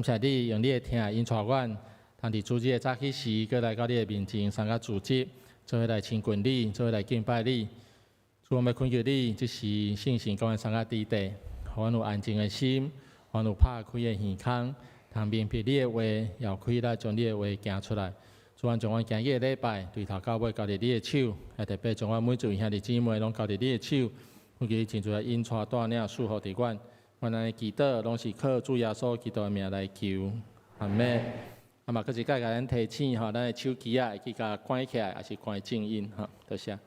感謝你用你的疼引帶阮，通佇主日的早起時，閣來到你的面前，參加主日，做伙來親近你，做伙來敬拜你。主，我們懇求你，這時聖神共阮參加佇地，予阮有安靜的心，予阮有拍開的耳孔，通明白你的話，搖開來將你的話行出來。主，阮將阮今日的禮拜對頭到尾交佇你的手，也特別將阮每一位兄弟姊妹攏交佇你的手，懇求你親自來引帶帶領賜福佇阮。阮按呢祈禱，攏是靠主耶穌基督的名來求，阿們。啊嘛，閣一擺共咱提醒吼，咱的手機仔會記共關起來，抑是關靜音吼，多謝。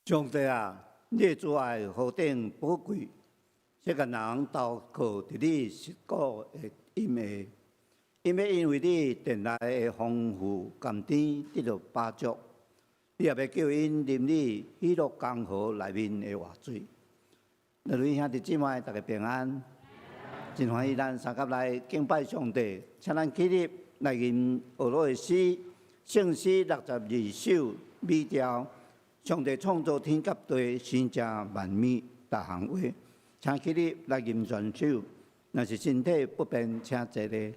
上帝啊，你的慈愛何等寶貴！世間人投靠佇你實固的蔭下，𪜶欲因為你殿內的豐富甘甜得著飽足，你也欲叫𪜶啉你喜樂江河內面的活水。各位兄弟姊妹，大家平安，真歡喜咱相佮來敬拜上帝，請咱起立來吟呵咾的詩，聖詩62首美調。上帝創造天佮地，生成萬物，逐項話，請起立來吟全首。若是身體不便，請坐咧。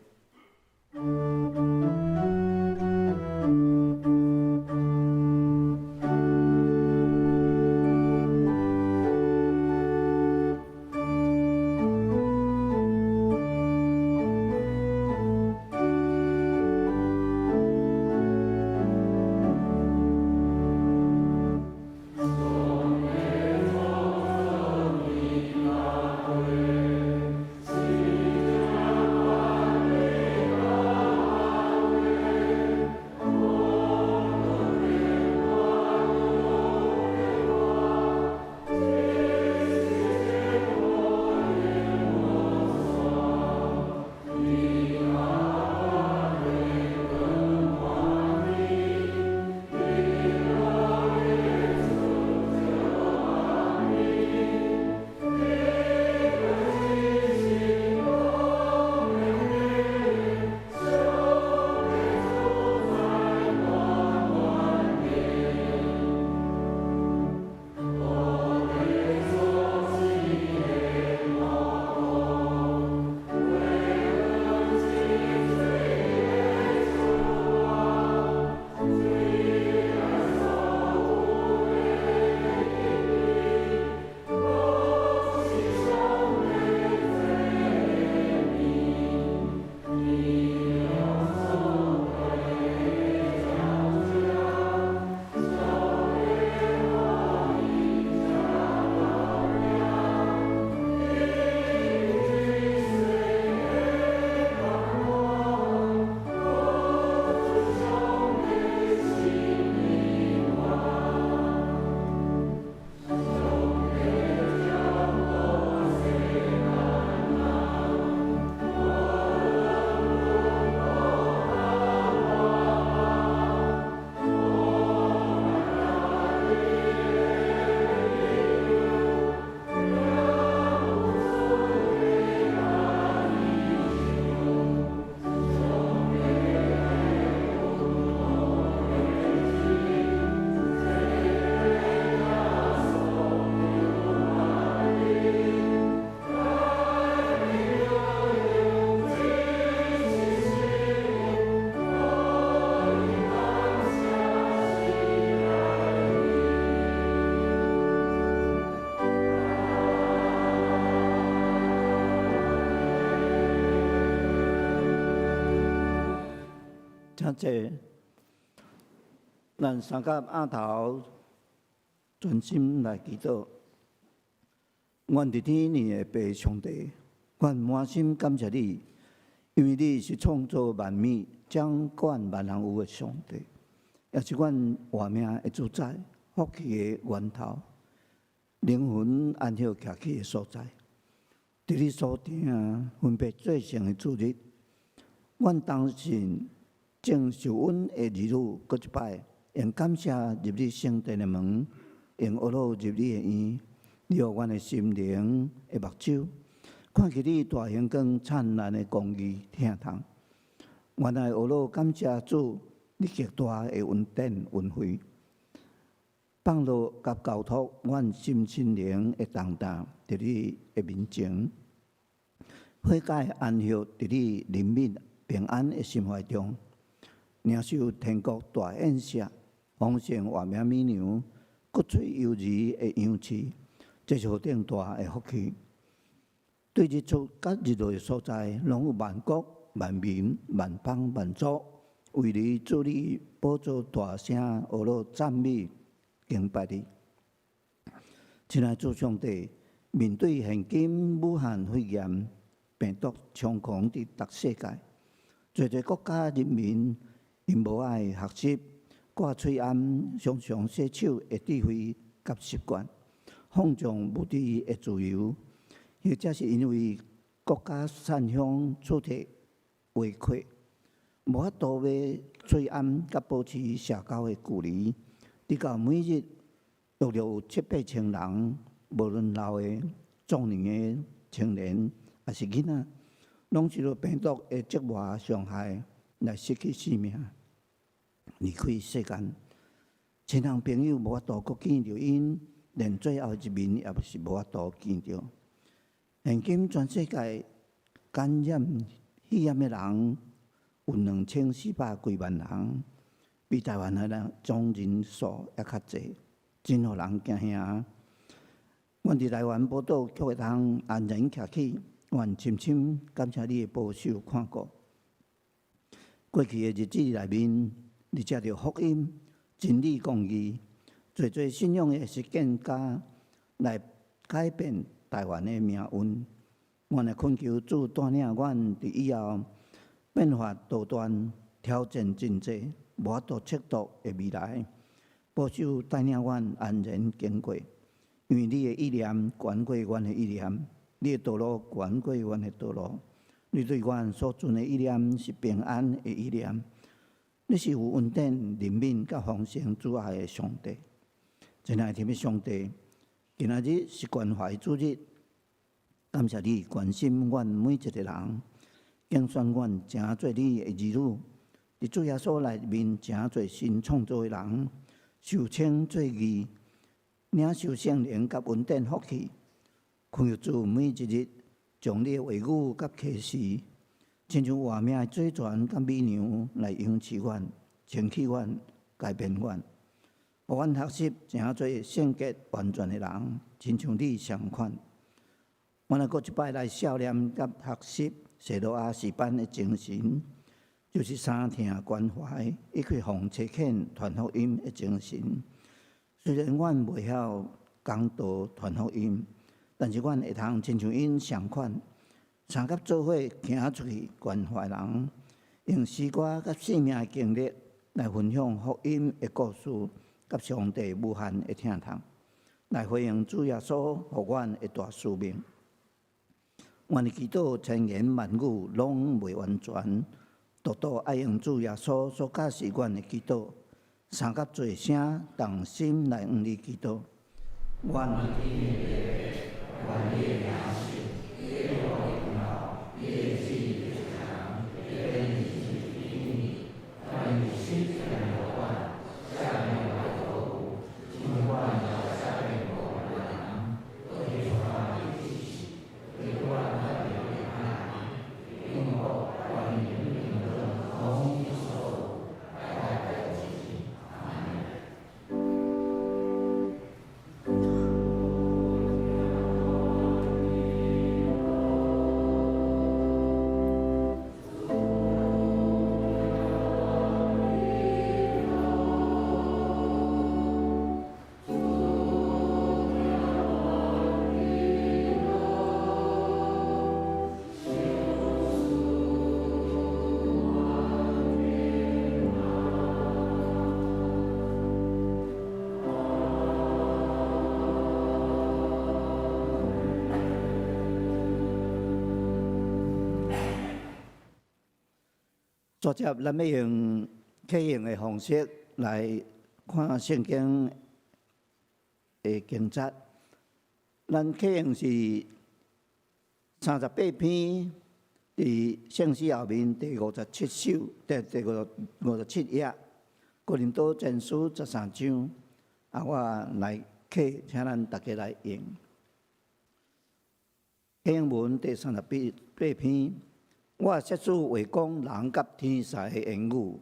請坐，咱相佮徬頭，專心來祈禱。阮佇天的父上帝，阮滿心感謝你，因為你是創造萬物、掌管萬有的上帝，也是阮活命的主宰、福氣的源頭、靈魂安歇徛起的所在。佇你所定分別做聖的主日，阮當信正受阮的兒女閣一擺，用感謝入你聖殿的門，用呵咾入你的院，你予阮的心靈的目睭，看見你大榮光燦爛的公義疼痛。原來呵咾感謝主，你極大的恩典恩惠，放落佮交託阮心身靈的重擔，佇你的面前，悔改安歇佇你憐憫平安的心懷中。領受天國大宴席，豐盛活命米糧，骨髓猶兒的羊飼，這是何等大的福氣！對日出佮日落的所在，攏有萬國、萬民、萬邦、萬族，為你主你寶座大聲呵咾讚美敬拜你。親愛主上帝，面對現今武漢肺炎病毒猖狂佇逐世界，濟濟國家人民𪜶無愛學習掛喙罨、常常洗手的智慧，佮習慣，放縱無知的自由，或者是因為國家散鄉出體圍困，無法度欲喙罨佮保持社交的距離，直到每日陸續有七八千人，無論老的、壯年的、青年，抑是囡仔，攏受著病毒的折磨傷害，來失去性命，離開世間。親人朋友無法度閣見著𪜶，連最後一面也是無法度見著。現今全世界感染肺炎的人有2400幾萬人，比台灣的人總人數猶較濟，真予人驚嚇。阮佇台灣寶島卻會當安然徛起，阮深深感謝你的保守看顧。過去的日子內面，你藉著福音、真理、公義，濟濟信仰的實踐家來改變台灣的命運。阮來懇求主帶領阮佇以後變化多端、挑戰真濟、無法度測度的未來，保守帶領阮安然經過。因為你的意念懸過阮的意念，你的道路懸過阮的道路。你對阮所存的意念是平安的意念。你是有恩典、憐憫佮豐盛慈愛的上帝。親愛的天父上帝，今仔日是關懷主日，感謝你關心阮每一個人，揀選阮成做你的兒女，佇主耶穌內面成做新創造的人，受稱做義，領受聖靈佮恩典福氣，懇求主每一日將你的話語佮啟示，親像活命的水泉佮米糧來養飼阮、清氣阮、改變阮，予阮學習成做聖潔完全的人，親像你相款。阮來閣一擺來效念佮學習西羅亞詩班的精神，就是三疼關懷，以及奉差遣傳福音的精神。雖然阮袂曉講道傳福音，但是阮會通親像𪜶相款，相佮做伙行出去關懷人，用詩歌佮生命的經歷來分享福音的故事，佮上帝無限的疼痛，來回應主耶穌予阮的大使命。阮的祈禱千言萬語攏袂完全，獨獨愛用主耶穌所教示阮的祈禱，相佮做聲同心來向你祈禱。阮昨日咱欲用啟用的方式來看聖經的經節。咱啟用是38篇，佇聖詩後面第57首，第57頁，哥林多前書13章。啊，我來啟，請咱大家來用。啟用文第38篇。我設使會講人佮天使的言語，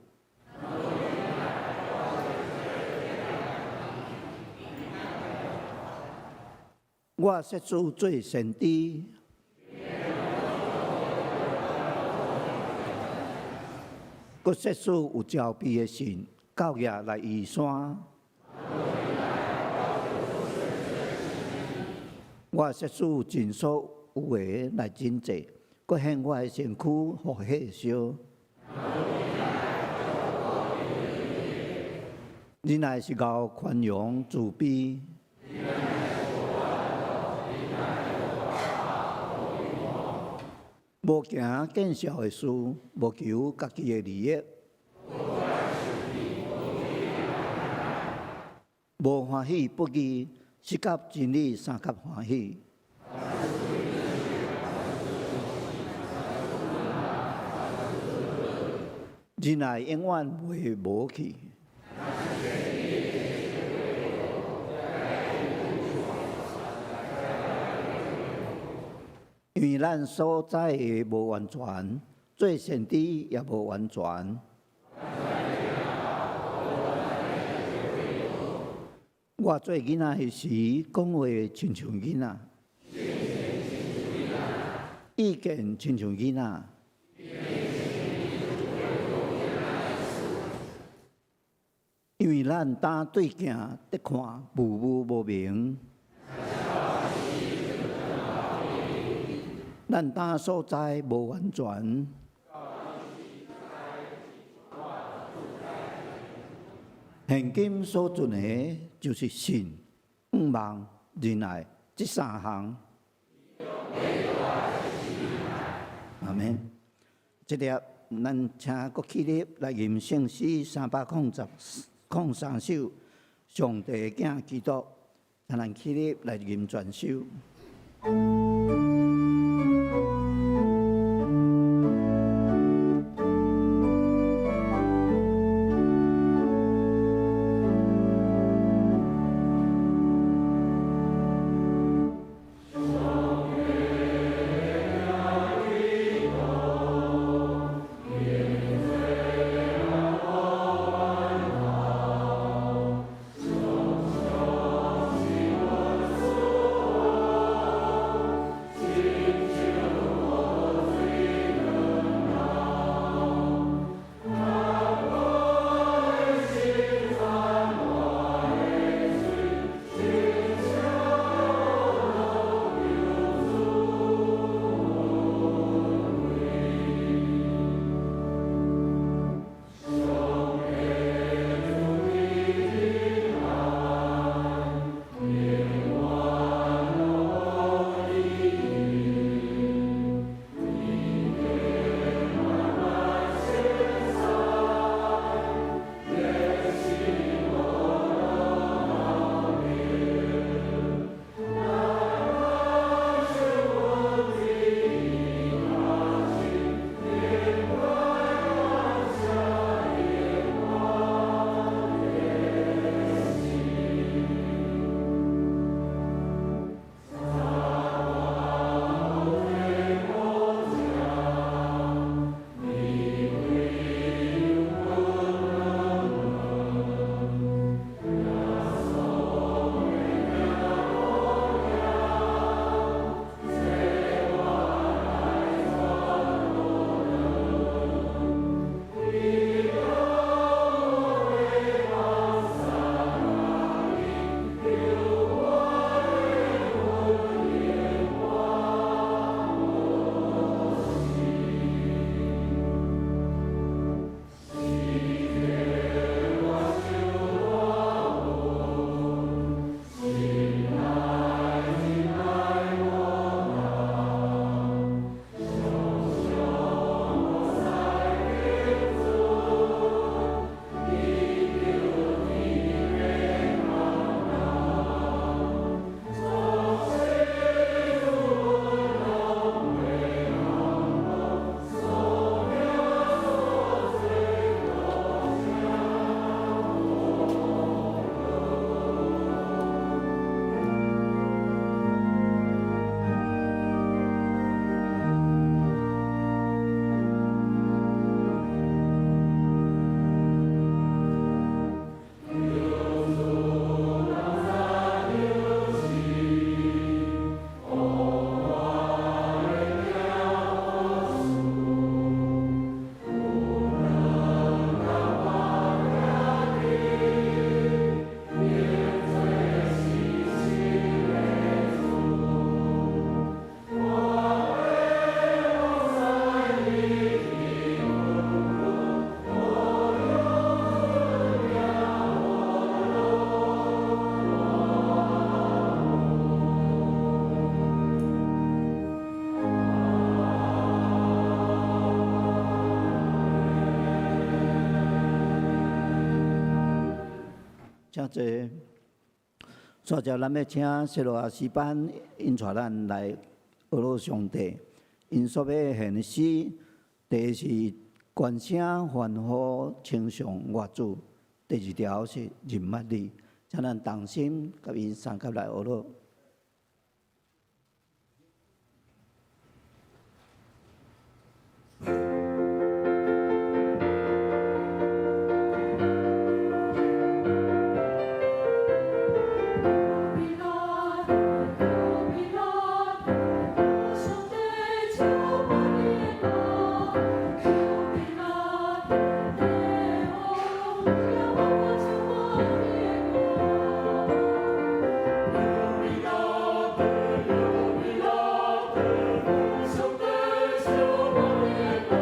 我設使做先知，閣設使有慈悲的信，到額來移山。我設使盡所有的來賑濟。閣獻我的身軀予火燒，忍耐是𠢕寬容慈悲。無行見笑的事，無求家己的利益。無歡喜不義，是佮真理相佮歡喜。仁愛永遠袂無去。因為咱所知的無完全，做先知也無完全。我做囡仔彼時，講話親像囡仔，意見親像囡仔。因為咱當對鏡佇看，霧霧無明。咱當所知無完全。現今所存的，就是信、盼望、仁愛這三項。阿們。這粒咱請閣起立來吟聖詩303首，上帝的囝基督，請咱起立來吟全首。上請坐。煞來咱欲請西羅亞詩班𪜶帶咱來學樂上帝。𪜶所欲獻的詩，第一是懸聲歡呼稱頌我主，第二條是認捌你。請咱同心佮𪜶相佮來學樂。 Jubilate, jubilate,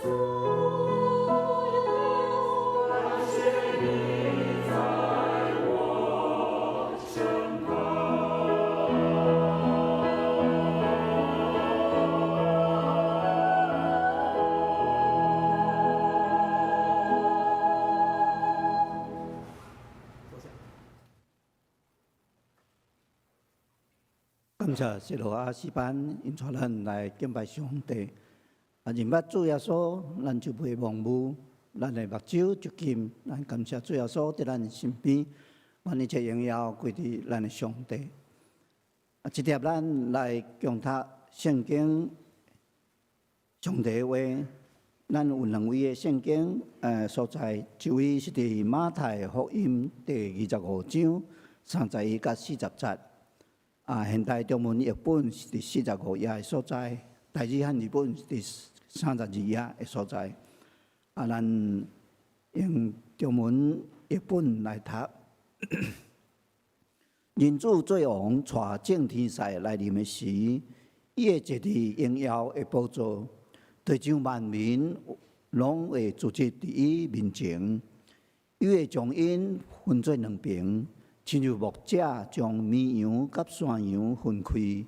穌，感謝你在我身旁。坐下。感謝西羅亞詩班𪜶帶咱來敬拜上帝。啊，認捌主耶穌，咱就袂忘誤，咱的目睭就金。咱感謝主耶穌佇咱身邊，願一切榮耀歸佇咱的上帝。啊，這帖咱來共讀聖經上帝話，咱有兩位的聖經所在，一位是佇馬太福音第25章31佮40節。啊，現代中文譯本是佇45頁的所在，台語漢字本是佇32頁的所在。啊，咱用中文譯本來讀。人子做王，帶眾天使來臨的時，伊會坐佇榮耀的寶座，地上萬民攏會聚集佇伊面前，伊會將𪜶分做兩爿。親像牧者將綿羊佮山羊分開，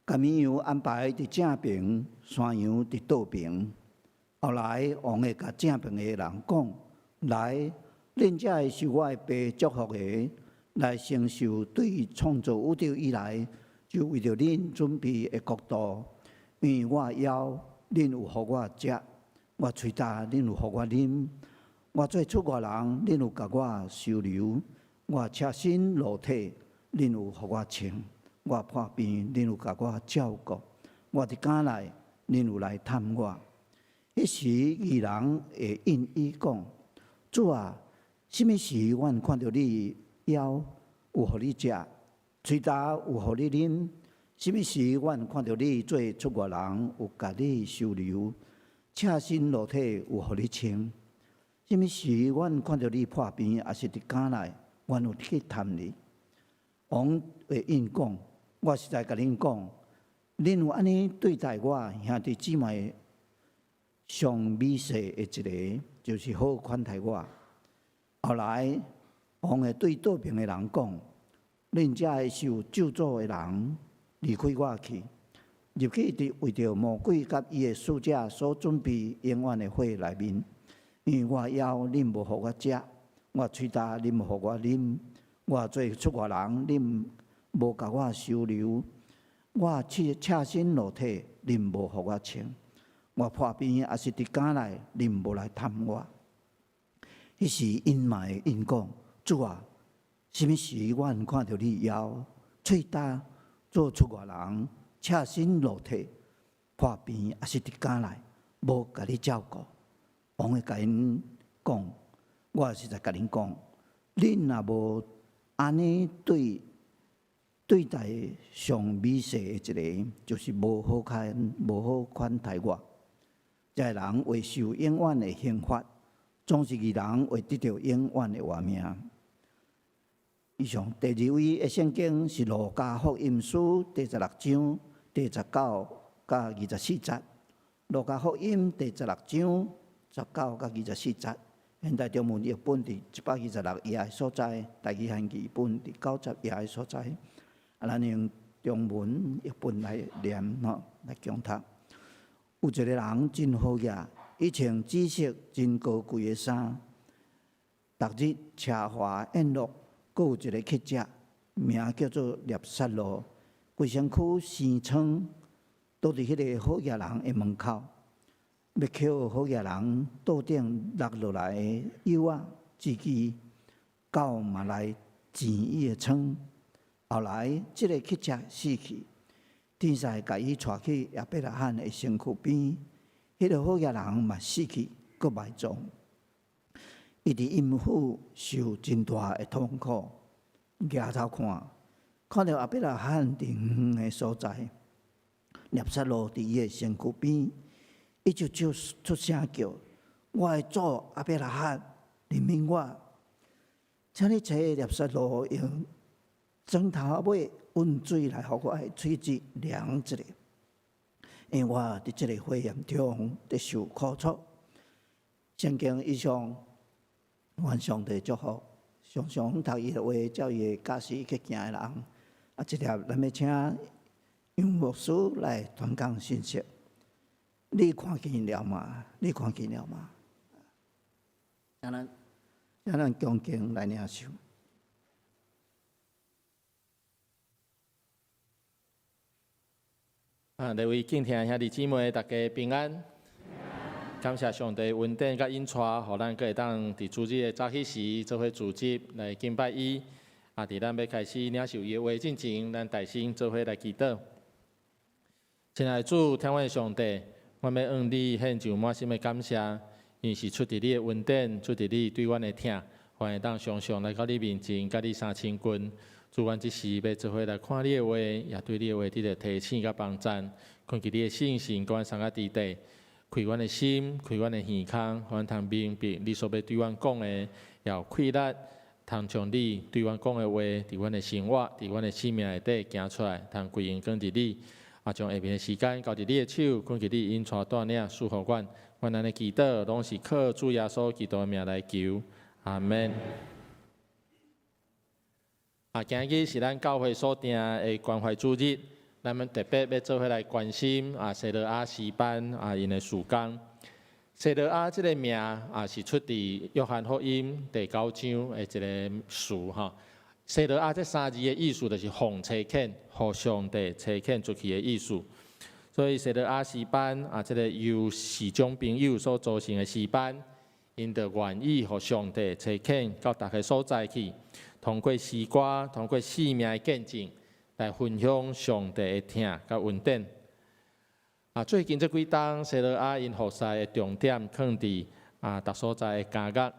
共綿羊安排佇正爿，山羊佇倒爿。後來王會共正爿的人講：來，恁這个受我的爸祝福的，來承受對創造宇宙以來就為著恁準備的國度。因為我枵，恁有予我食；我喙焦，恁有予我啉；我做出外人，恁有共我收留。我赤身露體，恁有予我穿；我破病，恁有共我照顧；我佇監內，恁有來探我。彼時，義人會應伊講：主啊，啥物時阮看著你枵，有予你食；喙焦有予你啉？啥物時阮看著你做出外人，有共你收留；赤身露體有予你穿？啥物時阮看著你破病，抑是佇監內？阮有去探你。王會應講：我實在共恁講，恁有按呢對待我兄弟姊妹上微細的一个，就是好款待我。後來，王會對倒爿的人講：恁這个受咒詛的人，離開我去，入去佇為著魔鬼佮伊的使者所準備永遠的火內面。因為我枵，恁無予我食；我喙焦，恁無予我啉；我做出外人，恁無共我收留；我赤身露體，恁無予我穿；我破病抑是佇監內，恁無來探我。彼時，𪜶嘛會應講：主啊，啥物時阮看著你枵、喙焦、做出外人、赤身露體、破病，抑是佇監內，無共你照顧？王會共𪜶講：我實在共恁講，恁若無按呢對待上微細的一个，就是無好款待我。這个人會受永遠的刑罰，總是義人會得著永遠的活命。以上第二位的聖經是路加福音書第16章19佮24節。路加福音第16章19佮24節。現代中文譯本佇126頁的所在，台語漢字本佇90頁的所在。啊，咱用中文譯本來念吼，來共讀。有一个人真好額，伊穿紫色真高貴的衫，逐日奢華宴樂。閣有一个乞食，名叫做納撒路，規身軀生瘡，倒佇彼个好額人的門口，欲抾好額人桌頂落落來的柚仔枝枝，狗嘛來舐伊的瘡。後來，這个乞食死去，天使共伊帶去亞伯拉罕的身軀邊，彼个好額人嘛死去，閣埋葬。伊佇陰府受真大的痛苦，舉頭看，看著亞伯拉罕佇遠遠的所在，納撒路佇伊的身軀邊，伊就出聲叫：我的祖亞伯拉罕，憐憫我！請你揣納撒路用指頭仔尾溫水來予我的喙舌涼一下，因為我佇這个火焰中佇受苦楚。聖經以上，願上帝祝福，常常讀伊的話，照伊的教示去行的人。啊，這粒咱欲請楊牧師來傳講信息。你看見了嗎？你看見了嗎？請咱恭敬來領受。啊，各位敬聽兄弟姊妹，大家平安。感謝上帝恩典佮引帶，予咱閣會當佇主日的早起時做伙聚集來敬拜伊。啊，佇咱欲開始領受伊的話進前，咱大聲做伙來祈禱。親愛的主，疼阮的上帝，阮欲向你獻上滿心的感謝，因為是出佇你的恩典，出佇你對阮的疼，予阮會當常常來到你面前，佮你相親近。主，阮這時欲做伙來看你的話，也對你的話得著提醒佮幫贊，懇求你的聖神佮阮相佮佇底，開阮的心，開阮的耳孔，予阮通明白你所欲對阮講的，也有氣力通將你對阮講的話，佇阮的生活，佇阮的生命內底行出來，通歸榮光佇你。啊，將下面的時間交佇你的手，懇求你引帶帶領，賜予阮。阮按呢祈禱，攏是靠主耶穌基督的名來求，阿們。啊，今日是咱教會所定的關懷主日，咱們特別欲做伙來關心啊，西羅亞詩班啊，𪜶的事工。西羅亞這个名啊，是出佇約翰福音第九章的一个詞吼。西羅亞這三字的意思就是奉差遣，予上帝差遣出去的意思。所以西羅亞詩班啊，這个由視障朋友所組成的詩班，𪜶就願意予上帝差遣到逐个所在去，通過詩歌，通過生命的見證，來分享上帝的疼佮恩典。啊，最近這幾冬，西羅亞𪜶服侍的重點囥佇啊，逐所在的監獄，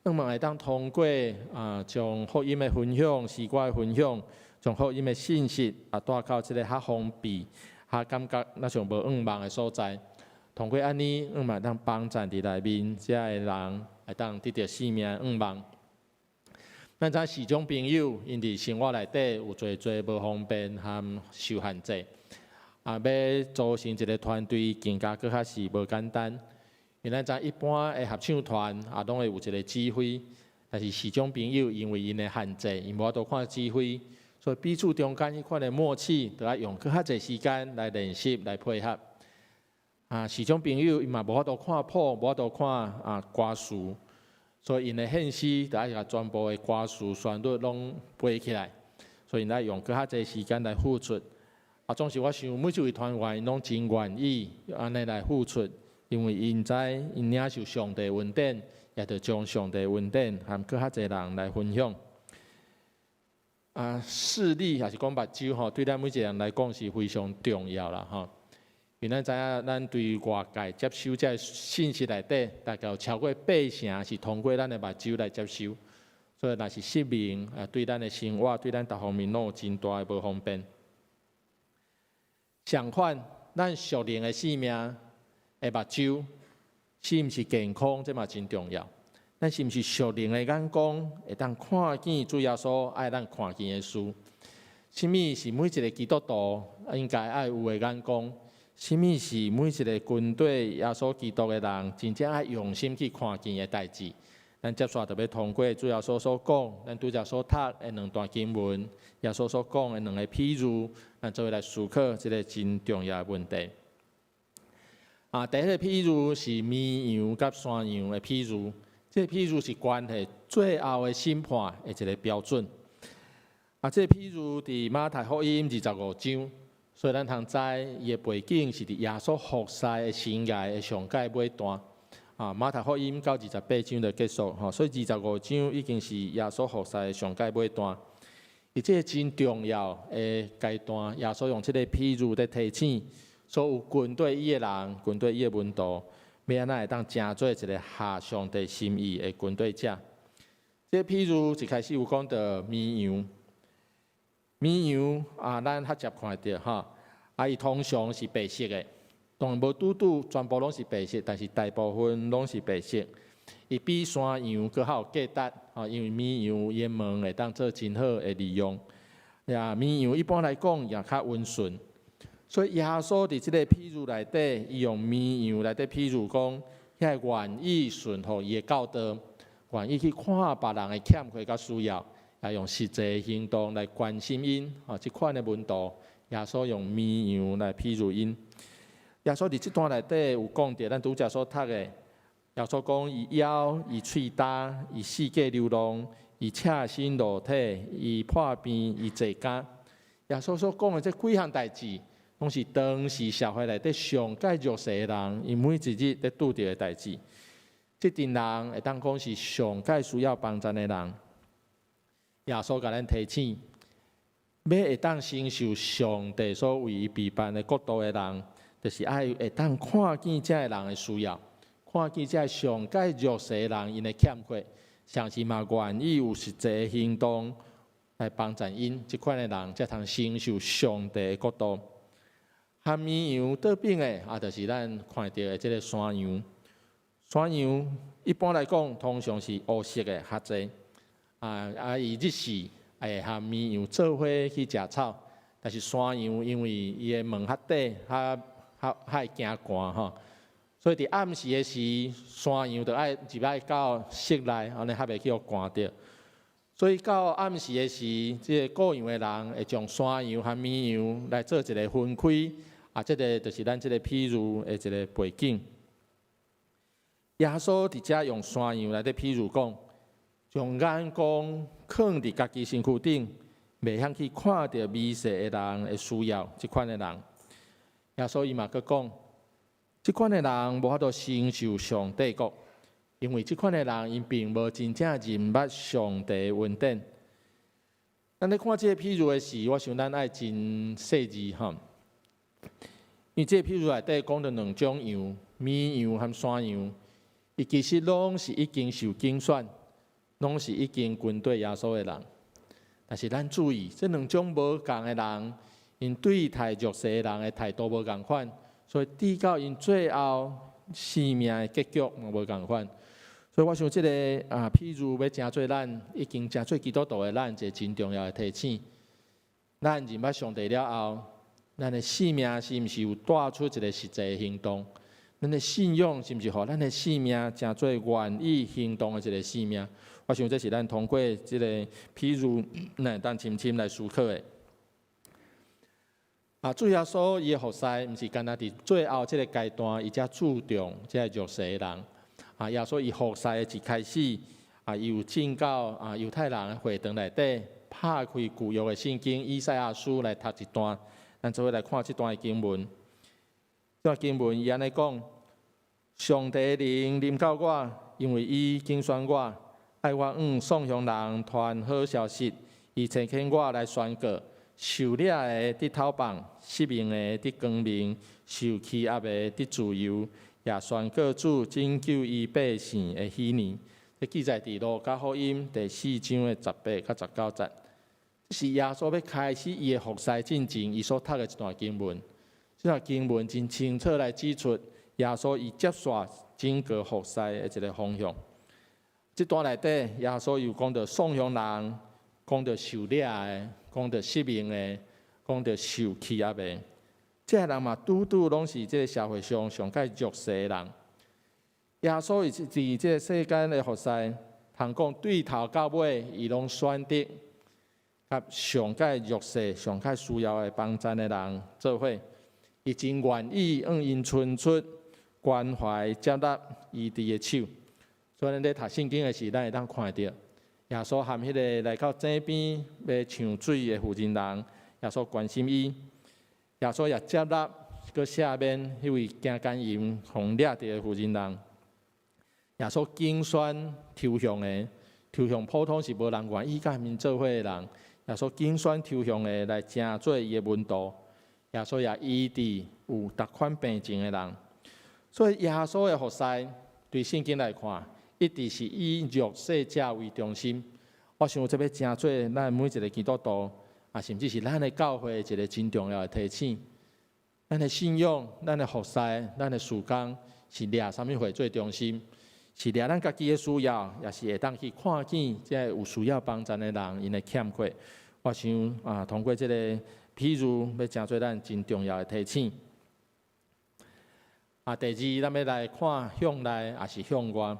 向望會當通過啊，將福音的分享、詩歌的分享，將福音的信息啊，帶到這个較封閉、較感覺若像無向望的所在。通過按呢，向望會當幫贊佇內面遮的人，會當得著生命的向望。咱知視障朋友，𪜶佇生活內底有濟濟無方便和受限制，啊，欲組成一个團隊，更加閣較是無簡單。因為咱知一般的合唱團啊，攏會有一个指揮，但是視障朋友因為𪜶的限制，𪜶無法度看指揮，所以彼此中間彼款的默契，著愛用閣較濟時間來練習、來配合。啊，視障朋友𪜶嘛無法度看譜，無法度看啊歌詞。所以𪜶的獻詩，著愛共全部的歌詞旋律攏背起來，所以𪜶愛用閣較濟時間來付出。啊，總是我想每一位團員攏真願意按呢來付出，因為𪜶知𪜶領受上帝恩典，也著將上帝恩典和閣較濟人來分享。啊，視力抑是講目睭吼，對咱每一个人來講是非常重要啦吼。因為咱知影，咱對外界接收這个信息內底，大概有超過八成是通過咱的目睭來接收，所以若是失明，啊，對咱的生活，對咱逐方面攏有真大的無方便。相反，咱屬靈的生命的目睭是毋是健康，這嘛真重要。咱是毋是屬靈的眼光，會當看見主耶穌愛咱看見的事？啥物是每一个基督徒應該愛有的眼光？啥物是每一个跟隨耶穌基督的人，真正愛用心去看見的代誌？咱接續就欲通過主耶穌所講，咱拄才所讀的兩段經文，耶穌所講的兩个譬喻，咱做伙來思考這个真重要的問題。啊，第一个譬喻是綿羊佮山羊的譬喻，這个譬喻是關係最後的審判的一个標準。啊，這个譬喻佇馬太福音二十五章。所以咱通知伊的背景是佇耶穌服侍的生涯的上蓋尾段。啊，馬太福音到二十八章就結束，吼，所以二十五章已經是耶穌服侍的上蓋尾段。佇這个真重要的階段，耶穌用這个譬喻咧提醒所有跟隨伊的人，跟隨伊的門徒，欲按怎會當成做一个合上帝心意的跟隨者。這个譬喻一開始有講著綿羊，綿羊啊，咱較捷看著吼。啊，伊通常是白色的，當然無拄拄全部攏是白色，但是大部分攏是白色。伊比山羊閣較有價值，吼，因為綿羊伊的毛會當做真好的利用。呀，綿羊一般來講也較溫順，所以耶穌佇這个譬喻內底，伊用綿羊來咧譬喻講，遐个願意順服伊的教導，願意去看別人的欠缺佮需要，也用實際行動來關心𪜶。吼，這款的門徒，耶穌用綿羊來譬喻𪜶。耶穌佇這段內底有講著，咱拄才所讀的，耶穌講伊枵，伊喙焦，伊四界流浪，伊赤身露體，伊破病，伊坐監。耶穌所講的這幾項代誌，攏是當時社會內底上蓋弱勢的人，𪜶每一日咧拄著的代誌。這陣人會當講是上蓋需要幫贊的人。耶穌共咱提醒，欲會當承受上帝所為伊備辦的國度的人，就是愛會當看見這个人的需要，看見這个上蓋弱勢的人𪜶的欠缺，同時嘛願意有實際行動來幫贊𪜶這款的人，才通承受上帝的國度。和綿羊對比的，啊，就是咱看著的這个山羊。山羊一般來講，通常是烏色的較濟。啊啊，伊日時會和綿羊做伙去食草，但是山羊因為伊的毛較短，較較較會驚寒吼，所以佇暗時的時，山羊就愛入來到室內，按呢較袂去予寒著。所以到暗時的時，這个顧羊的人會將山羊和綿羊來做一个分開。啊，這个就是咱這个譬喻的一个背景。耶穌佇遮用山羊來咧譬喻講，將眼光囥佇家己身軀頂，袂曉去看著微細的人的需要，這款的人。耶穌伊嘛閣講，這款的人無法度承受上帝國，因為這款的人𪜶並無真正認捌上帝的恩典。咱咧看這个譬喻的時，我想咱愛真細緻吼。因為這个譬喻內底講著兩種羊，綿羊和山羊，伊其實攏是已經受揀選，攏是已經跟綴耶穌的人。但是咱注意，這兩種無仝的人，𪜶對待弱勢的人的態度無仝款，所以直到𪜶最後生命的結局嘛無仝款。所以我想這个啊譬喻欲成做咱已經成做基督徒的咱一个真重要的提醒。咱認捌上帝了後，咱的生命是毋是有帶出一个實際的行動？咱的信仰是毋是予咱的生命成做願意行動的一个生命？我想這是咱通過這个譬喻，咱會當深深來思考的。啊，主耶穌伊的服侍，毋是干焦佇最後這个階段，伊才注重這个弱勢的人。啊，耶穌伊服侍的一開始，啊，伊有進到啊猶太人的會堂內底，拍開舊約的聖經以賽亞書來讀一段。咱做伙來看這段的經文。這段經文伊按呢講：上帝的靈臨到我，因為伊揀選我，愛我向喪鄉人傳好消息。伊差遣我來宣告，受掠的得透放，失明的得光明，受欺壓的得自由，也宣告主拯救伊百姓的禧年。這記載佇路加福音第四章的18到19節。這是耶穌欲開始伊的服侍進前，伊所讀的一段經文。這段經文真清楚來指出耶穌伊接續整個服侍的一个方向。這段內底，耶穌又講著喪鄉人，講著受掠的，講著失明的，講著受欺壓的。這个人嘛，拄拄攏是這个社會上上蓋弱勢的人。耶穌伊佇這个世間的服侍，通講對頭到尾，伊攏選擇佮上蓋弱勢、上蓋需要的幫贊的人做伙。伊真願意向𪜶伸出關懷、接納醫治的手。所以咱咧讀聖經的時，咱會當看著耶穌和彼个來到井邊欲搶水的婦人人，耶穌關心伊，耶穌也接納閣赦免彼位行姦淫予掠著的婦人人。耶穌揀選抽象的，抽象普通是無人願意佮𪜶做伙的人。耶穌揀選抽象的來成做伊的門徒。耶穌也醫治有逐款病症的人。所以耶穌的服侍，對聖經來看，一直是以弱勢者為中心。我想這欲成做咱每一个基督徒，啊，甚至是咱的教會一个真重要的提醒。咱的信仰、咱的服侍、咱的事工，是掠啥物貨做中心？是掠咱家己的需要，抑是會當去看見這个有需要幫贊的人𪜶的欠缺？我想啊，通過這个譬譬如欲成做咱真重要的提醒。啊，第二，咱欲來看向內，抑是向外。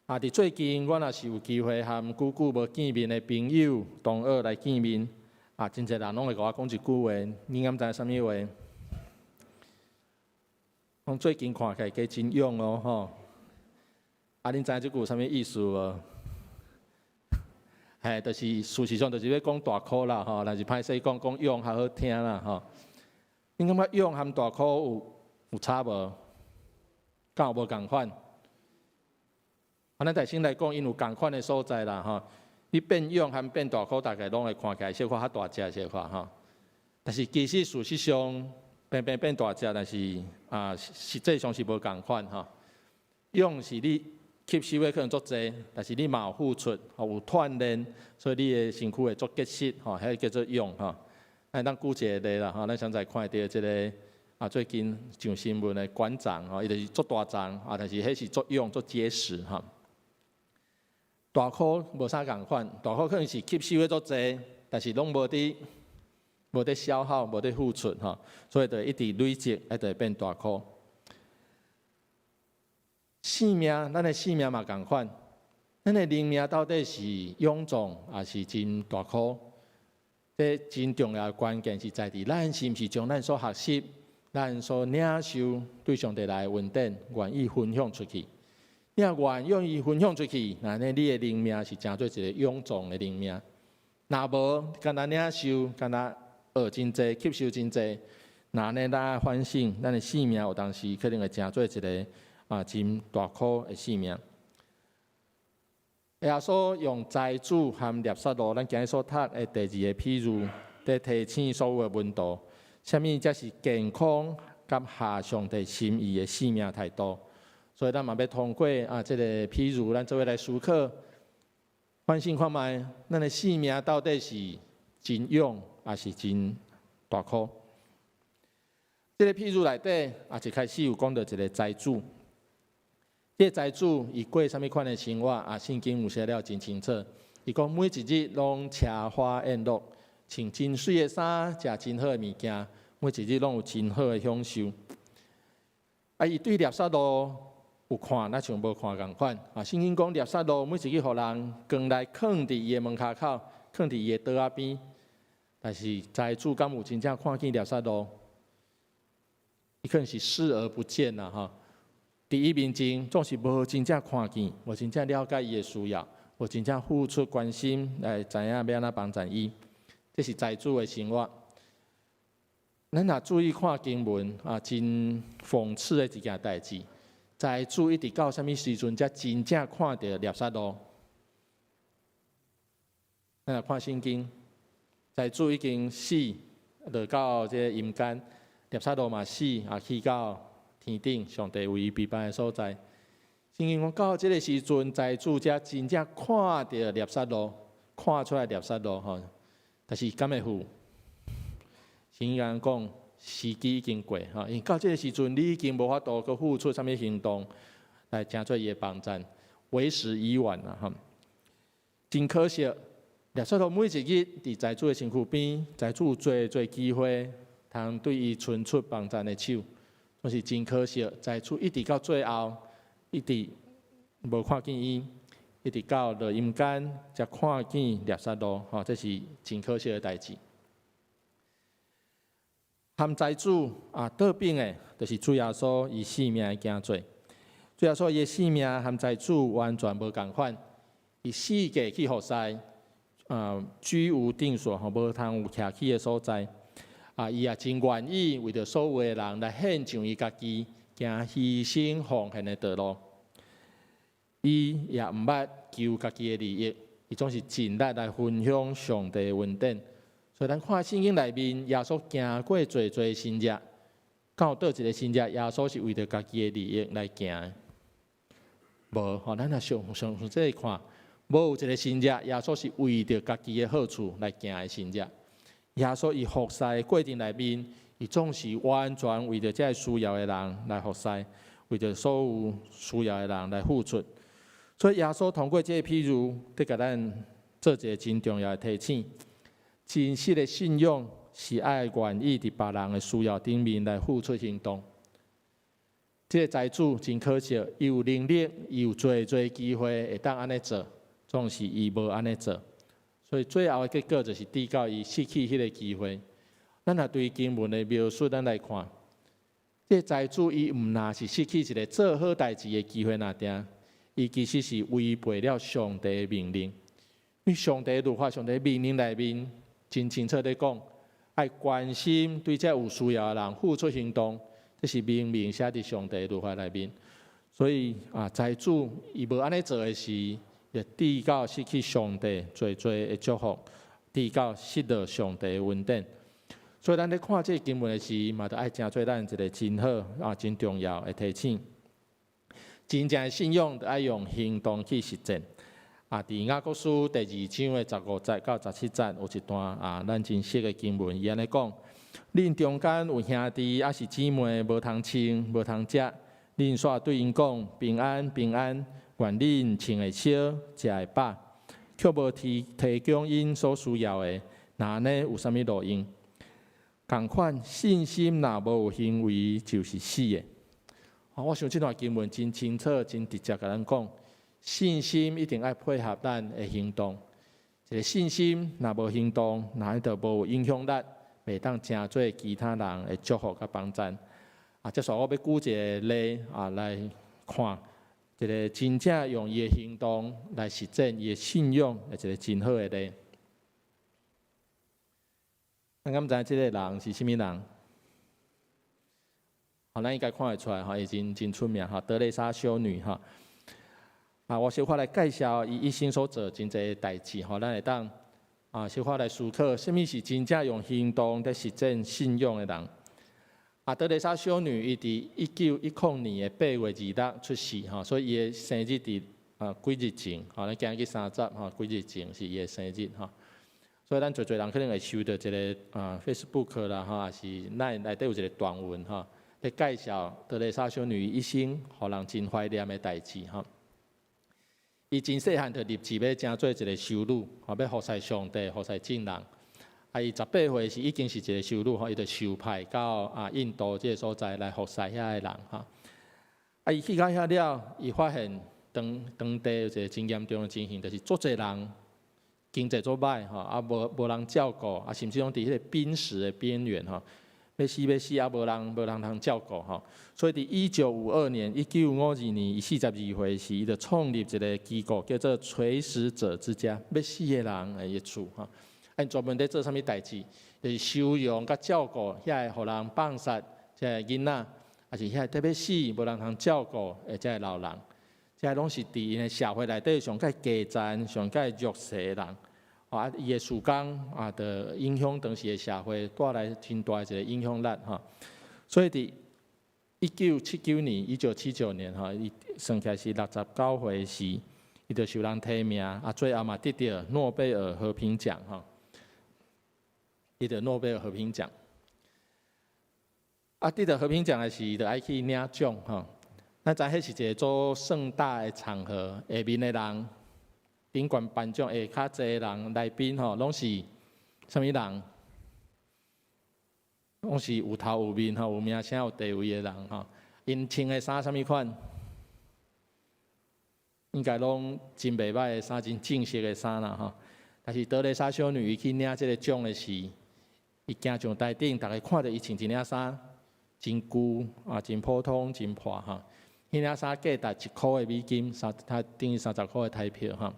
啊，佇最近，我若是有機會和久久無見面的朋友、同學來見面，啊，真濟人攏會共我講一句話，你敢知啥物話？講最近看起來加真勇哦，吼！啊，恁知這句有啥物意思無？嘿，就是事實上就是欲講大箍啦，吼，但是歹勢講講勇較好聽啦，吼。恁感覺勇和大箍有差無？敢有無仝款？啊，咱頭先來講，𪜶有仝款的所在啦，吼。你變勇和變大箍，大概攏會看起來小可較大隻小可吼。但是其實事實上，平平變大隻，但是啊，實際上是無仝款吼。勇是你吸收的可能足濟，但是你嘛有付出，吼有鍛鍊，所以你的身軀會足結實，吼，彼個叫做勇吼。咱當舉一個例啦，吼，咱上載看著這个啊，最近上新聞的館長吼，伊就是足大隻啊，但是彼是足勇、足結實吼。大箍無啥仝款，大箍可能是吸收的足濟，但是攏無佇消耗、無佇付出吼，所以就一直累積，一直變大箍。性命，咱的性命嘛仝款，咱的靈命到底是臃腫，抑是真大箍？這真重要的關鍵是在佇咱是毋是將咱所學習、咱所領受對上帝來的恩典，願意分享出去。你若願意分享出去，那呢你的靈命是成做一個臃腫的靈命。若無，干焦領受，干焦學真濟，吸收真濟，那呢咱反省，咱的性命有當時可能會成做一个啊真大箍的性命。耶穌用財主和拿撒勒，咱今日所讀的第二个譬喻，佇提醒所有的門徒，啥物才是健康佮合上帝心意的生命態度。所以咱嘛欲通過啊，這个譬喻，咱做伙來思考，反省看覓，咱的生命到底是真勇，抑是真大箍？這个譬喻內底啊，一開始有講著一个財主。這个財主伊過啥物款的生活啊？聖經有寫了真清楚。伊講每一日攏奢華宴樂，穿真媠的衫，食真好的物件，每一日攏有真好的享受。啊，伊對拿撒路有看，若像無看仝款。啊，聖經講拿撒路每一日予人扛來囥佇伊的門跤口，囥佇伊的桌仔邊。但是財主敢有真正看見拿撒路？伊可能是視而不見啦，吼。佇伊面前總是無真正看見，無真正了解伊的需要，無真正付出關心來知影欲按怎幫贊伊。這是財主的生活。咱若注意看經文啊，真諷刺的一件代誌。財主一直到啥物時陣才真正看著拿撒路？咱若看聖經，財主已經死，落到這个陰間，拿撒路嘛死，啊去到天頂，上帝為伊備辦的所在。聖經講到這个時陣，財主才真正看著拿撒路，看出來拿撒路吼。但是敢會赴？聖經講時機已經過吼，因為到這个時陣，你已經無法度閣付出啥物行動來成做伊的幫贊，為時已晚啦吼。真可惜，拿撒路每一日佇財主的身軀邊，財主有濟濟機會，通對伊伸出幫贊的手。總是真可惜，財主一直到最後，一直無看見伊，一直到落陰間才看見拿撒路，吼，這是真可惜的代誌。和財主啊倒反的，就是主耶穌伊生命的行做。主耶穌伊的生命和財主完全無仝款，伊四界去服侍，啊，居無定所，吼，無通有徛起的所在。啊，伊也真願意為著所有的人來獻上伊家己，行犧牲奉獻的道路。伊也毋捌求家己的利益，伊總是盡力來分享上帝的恩典。所以咱看聖經內面，耶穌行過濟濟神跡，敢有佗一個神跡，耶穌是為著家己的利益來行的？無吼，咱若詳詳細看，無有一個神跡，耶穌是為著家己的好處來行的神跡。耶穌伊服侍的過程內面，伊總是完全為著這个需要的人來服侍，為著所有需要的人來付出。所以耶穌通過這个譬喻，佇共咱做一个真重要的提醒：真實的信仰是愛願意佇別人的需要頂面來付出行動。這个財主真可惜，伊有能力，伊有濟濟機會會當按呢做，總是伊無按呢做，所以最後的結果就是致到伊失去彼个機會。咱若對經文的描述，咱來看，這个財主伊毋若是失去一个做好代誌的機會，爾定，伊其實是違背了上帝的命令。因為上帝律法、上帝命令內面真清楚咧講，愛關心對這有需要的人付出行動，這是明明寫佇上帝律法內面。所以啊，財主伊無按呢做的時，就致到失去上帝濟濟的祝福，致到失落上帝的恩典。所以咱咧看這个經文的時，嘛著愛成做咱一个真好啊、真重要的提醒。真正的信仰，著愛用行動去實踐。啊，佇雅各書第二章的15節到17節有一段啊，咱真熟的經文，伊按呢講：恁中間有兄弟抑是姊妹無通穿、無通食，恁煞對𪜶講平安平安，願恁穿會燒、食會飽，卻無提提供𪜶所需要的，那按呢有啥物路用？仝款信心若無有行為，就是死的。啊，我想這段經文真清楚、真直接共咱講，信心一定愛配合咱的行動。一个信心若無行動，那就無影響力，袂當成做其他人的祝福佮幫贊。啊，接紲我欲舉一个例啊來看，一个真正用伊的行動來實踐伊的信仰的一个真好的例。咱敢知這个人是啥物人？好，咱應該看會出來吼，伊真真出名吼，德蕾莎修女吼。啊，我小可來介紹伊一生所做真濟代誌吼，咱會當啊小可來思考，啥物是真正用行動佇實踐信仰的人。啊，德蕾莎修女伊佇1910年的8月26出世吼，所以伊的生日佇啊幾日前，吼，咱今日三十吼，幾日前是伊的生日吼。所以咱濟濟人可能會收著一个啊 Facebook 啦吼，抑是咱內底有一个短文吼，咧介紹德蕾莎修女一生予人真懷念的代誌吼。伊真細漢就立志欲成做一个修女，吼，欲服侍上帝，服侍眾人。啊，伊18歲時已經是一个修女吼，伊就受派到啊印度這个所在來服侍遐个人吼。啊，伊去到遐了，伊發現當當地有一个真嚴重的情形，就是足濟人經濟足䆀吼，啊無無人照顧，啊甚至講佇彼個瀕死的邊緣吼，欲死欲死啊無人無人通照顧吼。所以佇1952年，1952年，伊42歲時，伊就創立一个機構，叫做垂死者之家，欲死的人的厝吼。啊，𪜶專門佇做啥物代誌？就是收容佮照顧遐个予人放殺這个囡仔，抑是遐个欲死無人通照顧的這个老人。這攏是佇𪜶的社會內底上蓋低層、上蓋弱勢的人。啊，伊的事工啊，就影響當時的社會，帶來真大一个影響力吼。所以佇1979年，1979年吼，伊算起來是69歲時，伊就受人提名，啊，最後嘛得著諾貝爾和平獎吼。得著諾貝爾和平獎。啊，得著和平獎的時，伊就愛去領獎吼。咱知彼是一个足盛大的場合，下面的人，頂懸頒獎下跤濟人來賓吼，攏是啥物人？攏是有頭有面吼，有名聲有地位的人吼。𪜶穿的衫啥物款？應該攏真袂䆀的衫，真正式的衫啦吼。但是德蕾莎修女伊去領這个獎的時，伊行上台頂，逐家看著伊穿一領衫，真舊啊，真普通，真破吼。彼領衫價值1箍的美金，三他等於30箍的台票吼。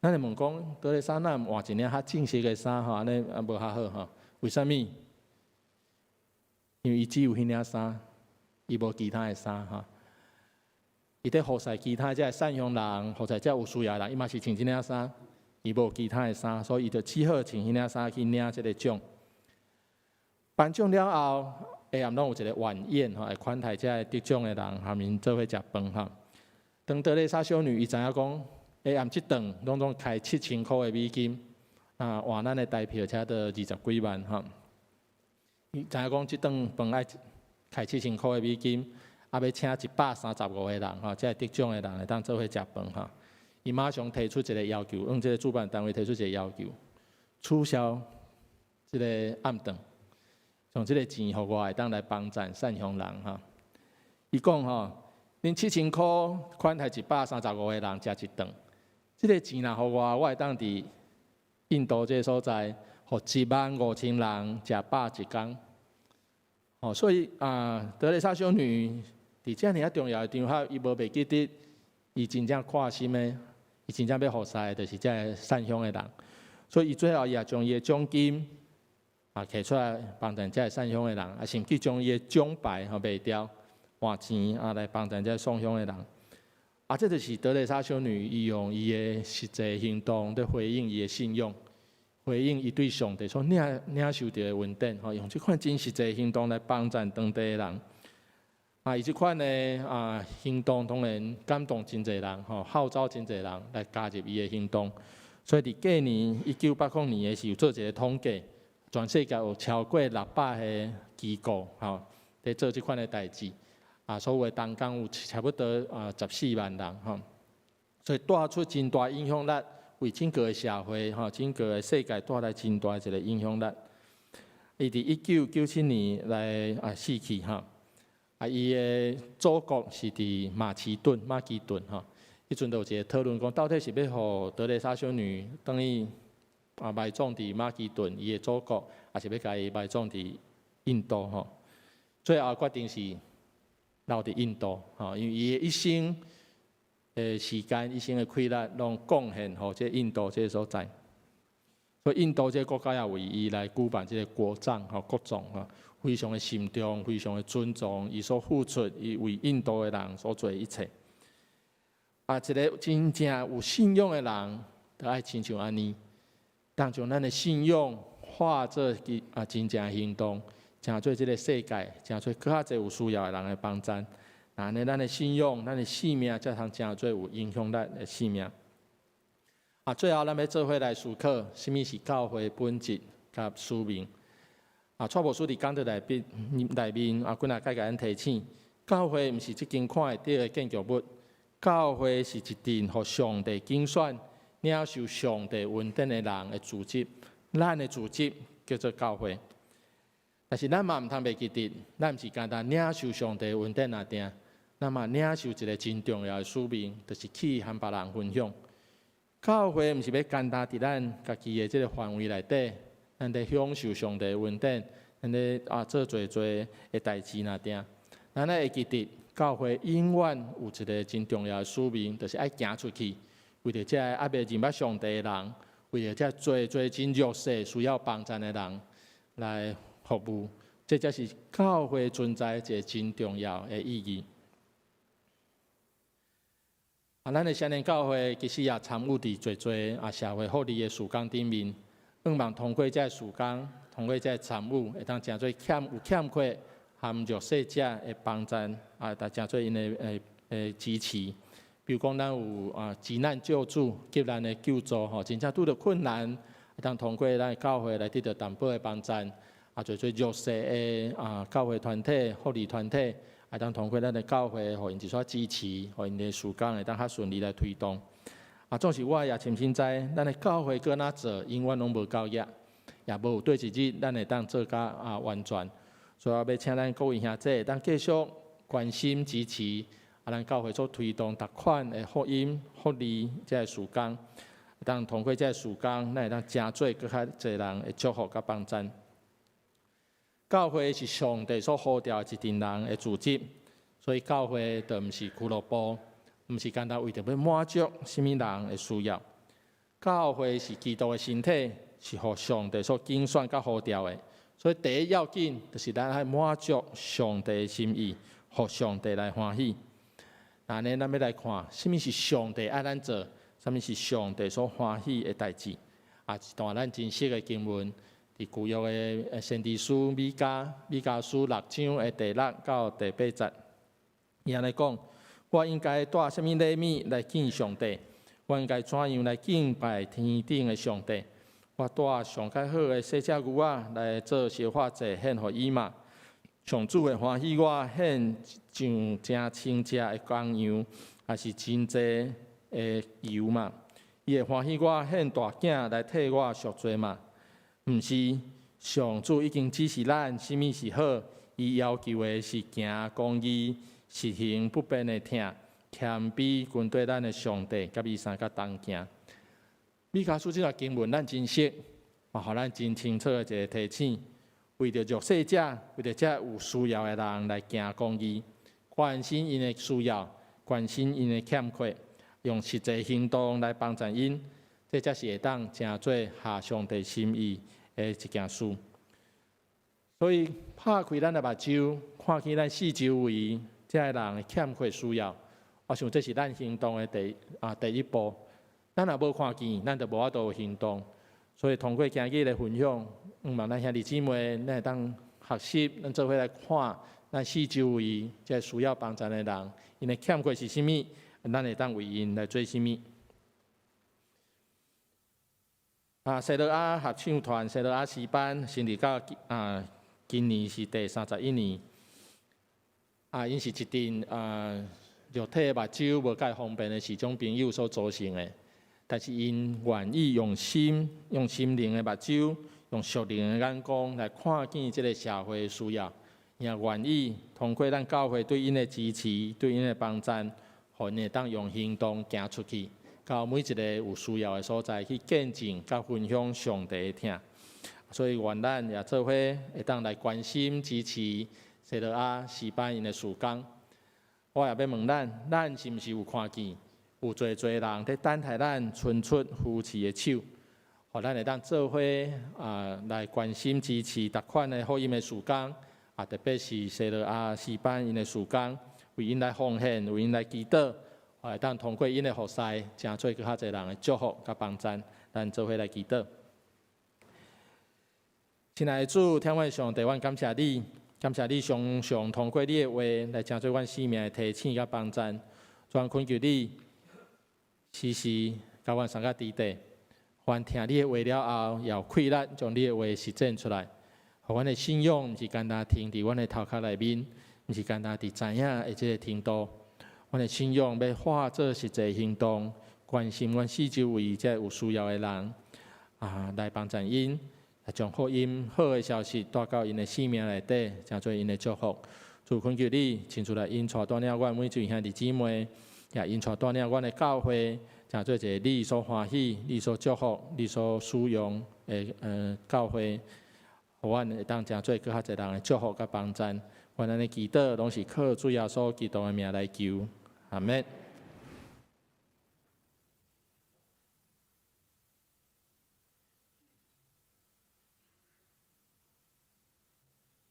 咱就問講，德蕾莎若毋換一領較正式的衫吼，按呢啊無較好吼？為啥物？因為伊只有彼領衫，伊無其他的衫吼。伊佇服侍其他這个善鄉人，服侍這有需要的人，伊嘛是穿這領衫，伊無其他的衫，所以伊就只好穿彼領衫去領這个獎。頒獎了後，下暗攏有一个晚宴吼，會款待這个得獎的人，含𪜶做伙食飯吼。當德蕾莎修女伊知影講，下暗這頓攏總開7000箍的美金，啊換咱的台票差不多二十幾萬吼。伊知影講這頓飯愛開七千箍的美金，啊欲請135個人吼，這个得獎的人會當做伙食飯吼。伊馬上提出一个要求，向這个主辦單位提出一个要求，取消這个暗頓，將這个錢予我會當來幫贊善鄉人吼。伊講吼，恁7000箍款待135個人食一頓，這个錢若予我，我會當佇印度這个所在，予1萬5千人食飽一工。哦，所以啊，德蕾莎修女佇遮爾仔重要的場合，伊無袂記得，伊真正看心的，伊真正欲服侍的，就是這个善鄉的人。所以伊最後伊也將伊的獎金啊提出來幫贊這个善鄉的人，啊，甚至將伊的獎牌吼賣掉換錢啊來幫贊這个送鄉的人。啊，這就是德蕾莎修女伊用伊的實際行動咧回應伊的信仰，回應伊對上帝所領受著的恩典，吼，用這款真實際行動來幫贊當地的人。啊，伊這款的啊行動當然感動真濟人，吼，號召真濟人來加入伊的行動。所以佇隔年1980年的時候，做一个統計，全世界有超過600个機構，吼，佇做這款的代誌。啊，所有的同工有差不多啊14萬人，吼。所以帶出真大影響力，為整個的社會，吼，整個的世界帶來真大一个影響力。伊佇1997年來啊死去，吼。啊，伊的祖國是佇馬其頓，馬其頓吼。彼陣就有一个討論講，到底是欲予德蕾莎修女轉去啊埋葬佇馬其頓伊的祖國，抑是欲共伊埋葬佇印度吼？最後決定是留佇印度吼，因為伊的一生的時間、一生的氣力，攏貢獻予這印度這个所在。所以印度這个國家也為伊來舉辦這个國葬吼、國葬吼，非常的慎重，非常的尊重伊所付出，伊為印度的人所做的一切。啊，一个真正有信仰的人，著愛親像按呢，當將咱的信仰化做啊真正行動，成做這个世界，成做閣較濟有需要的人的幫贊。按呢，咱的信仰、咱的生命，才通成做有影響力的生命。啊，最後咱欲做伙來思考，啥物是教會本質佮使命。啊，蔡牧師佇講道內面內面啊，幾若擺共咱提醒，教會毋是這間看會著的建築物。教會是一陣予上帝揀選、領受上帝恩典的人的組織，咱的組織叫做教會。但是咱嘛毋通袂記得，咱毋是干焦領受上帝恩典爾定，咱嘛領受一个真重要的使命，就是去和別人分享。教會毋是欲干焦佇咱家己的這个範圍內底，咱佇享受上帝的恩典，咱咧啊做濟濟的代誌爾定。咱愛會記得，教會永遠有一个真重要的使命，就是愛行出去，為著這个猶未認捌上帝的人，為著這濟濟真弱勢需要幫贊的人來服務，這才是教會存在一个真重要的意義。啊，咱的雙連教會其實也參與佇濟濟啊社會福利的事工頂面，向望通過這个事工，通過這个參與，會當成做欠有欠缺和弱勢者的幫贊，啊，來成做𪜶的支持。比如講，咱有啊急難救助、急難的救助，吼，真正拄著困難，會當通過咱的教會來得著淡薄的幫贊。啊，濟濟弱勢的啊教會團體、福利團體，會當通過咱的教會，予𪜶一寡支持，予𪜶的事工會當較順利來推動。啊，總是我也深深知，咱的教會閣哪做，永遠攏無夠額，也無有佗一日，咱會當做甲啊完全。所以我欲請咱各位兄弟，當繼續關心支持啊，咱教會所推動逐款的福音福利這个事工，當通過這个事工，咱會當成做閣較濟人的祝福佮幫贊。教會是上帝所呼召的一陣人的組織，所以教會就毋是俱樂部，毋是干焦為著欲滿足啥物人的需要。教會是基督的身體，是予上帝所揀選佮呼召的。所以第一要緊，就是咱愛滿足上帝的心意，予上帝來歡喜。按呢，咱欲來看，啥物是上帝愛咱做，啥物是上帝所歡喜的代誌。啊，一段咱真熟的經文，佇舊約的先知書米迦，米迦書六章的第六到第八節，伊按呢講：我應該帶啥物禮物來見上帝？我應該怎樣來敬拜天頂的上帝？我帶上較好的細隻牛仔來做燒化祭獻予伊嗎？上主會歡喜我獻上誠清淨的公羊，抑是真濟的牛嗎？伊會歡喜我獻大囝來替我贖罪嗎？毋是，上主已經指示咱啥物是好，伊要求的是行公義，實行不變的疼，謙卑跟綴咱的上帝，佮伊相佮同行。彌迦書這段經文咱真熟，嘛，予咱真清楚的一个提醒：為著弱勢者，為著這有需要的人來行公義，關心𪜶的需要，關心𪜶的欠缺，用實際行動來幫助𪜶，這才是會當成做合上帝心意的一件事。所以，拍開咱的目睭，看見咱四周圍這个人的欠缺需要，我想這是咱行動的第一步。咱若無看見，咱就無法度有行動。所以通過今日的分享，向望咱兄弟姊妹，咱會當學習，咱做伙來看咱四周圍這个需要幫助的人，𪜶的欠缺是啥物，咱會當為𪜶來做啥物。西羅亞合唱團、西羅亞詩班成立到今年是第31年。𪜶是一陣肉體目睭無蓋方便的視障朋友所組成的，但是𪜶願意用心、用心靈的目睭、用屬靈的眼光來看見這个社會的需要，也願意通過咱教會對𪜶的支持、對𪜶的幫贊，予𪜶會當用行動行出去，到每一个有需要的所在去見證、佮分享上帝的疼。所以願咱也做伙會當來關心、支持西羅亞詩班𪜶的事工。我也欲問咱，咱是毋是有看見有濟濟人佇等待咱伸出扶持的手，予咱會當做伙來關心支持逐款的福音的事工，特別是西羅亞詩班𪜶的事工，為𪜶來奉獻，為𪜶來祈禱，會當通過𪜶的服侍，成做閣較濟人的祝福佮幫助。咱做伙來祈禱。親愛的主，天父上帝，阮感謝你，感謝你常常通過你的話來成做阮生命的提醒佮幫助。主，懇求你時時佮阮相佮佇底，凡聽你的話了後，也有氣力將你的話實踐出來，予阮的信仰毋是干焦停佇阮的頭殼內面，毋是干焦佇知影的這个程度。阮的信仰欲化做實際行動，關心阮四周圍這有需要的人，來幫助𪜶，將福音好的消息帶到𪜶的生命內底，成做𪜶的祝福。主懇求你親自來引帶帶領阮每一位兄弟姊妹，也引帶帶領阮的教會，成做一个你所歡喜、你所祝福、你所使用的教會，予阮會當成做閣較濟人的祝福佮幫贊。願咱的祈禱攏是靠主耶穌基督的名來求，阿們。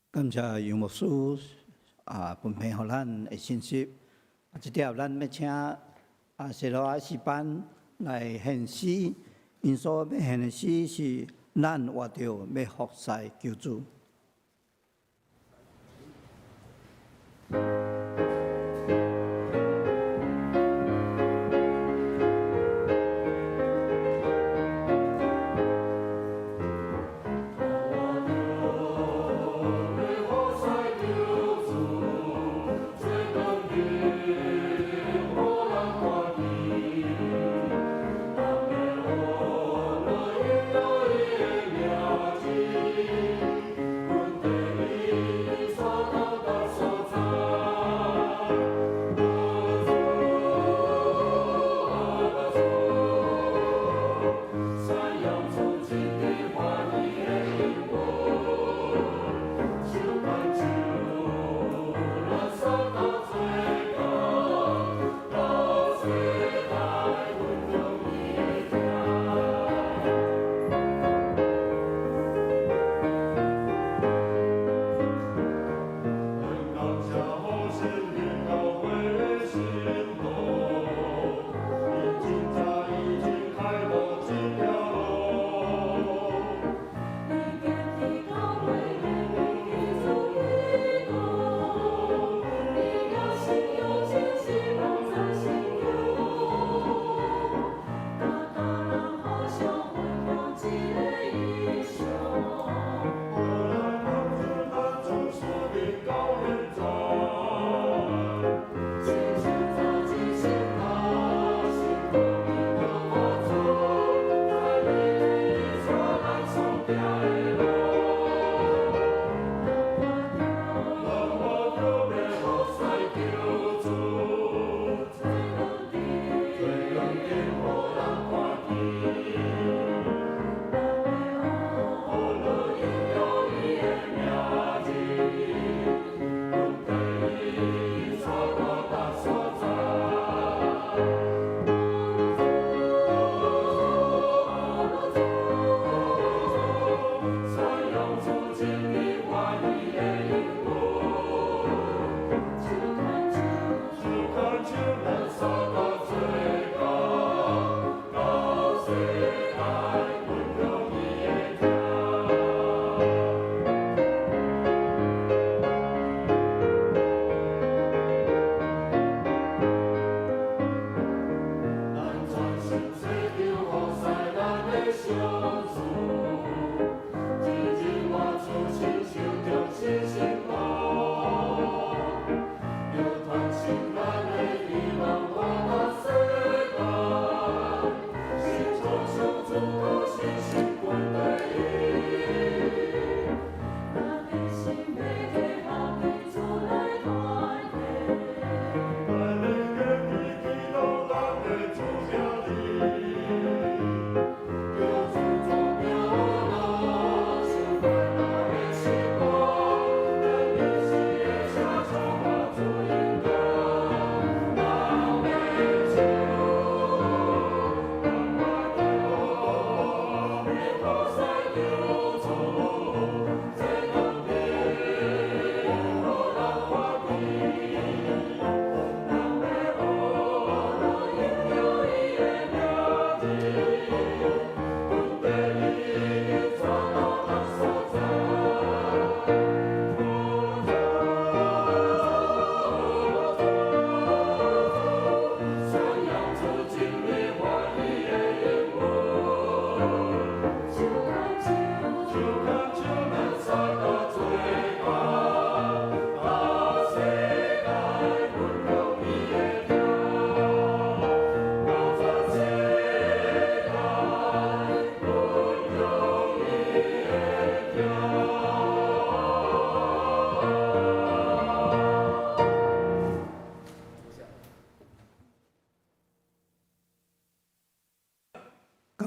感謝楊牧師分配予咱的信息。這帖咱欲請西羅亞詩班來獻詩，𪜶所欲獻的詩是咱活著欲服侍救主。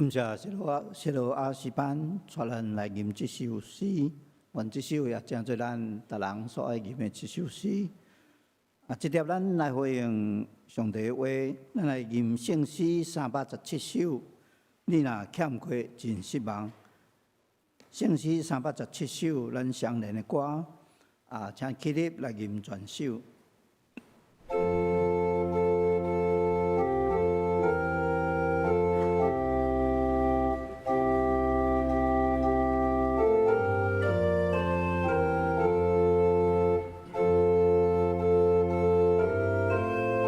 感謝謝羅亞詩班帶咱來吟這首詩，願這首也成做咱逐人所愛吟的一首詩。啊，這碟咱來回應上帝的話，咱來吟聖詩317首。你若欠缺，真失望。聖詩三百十七首，咱相連的歌，啊，請起立來吟全首。你若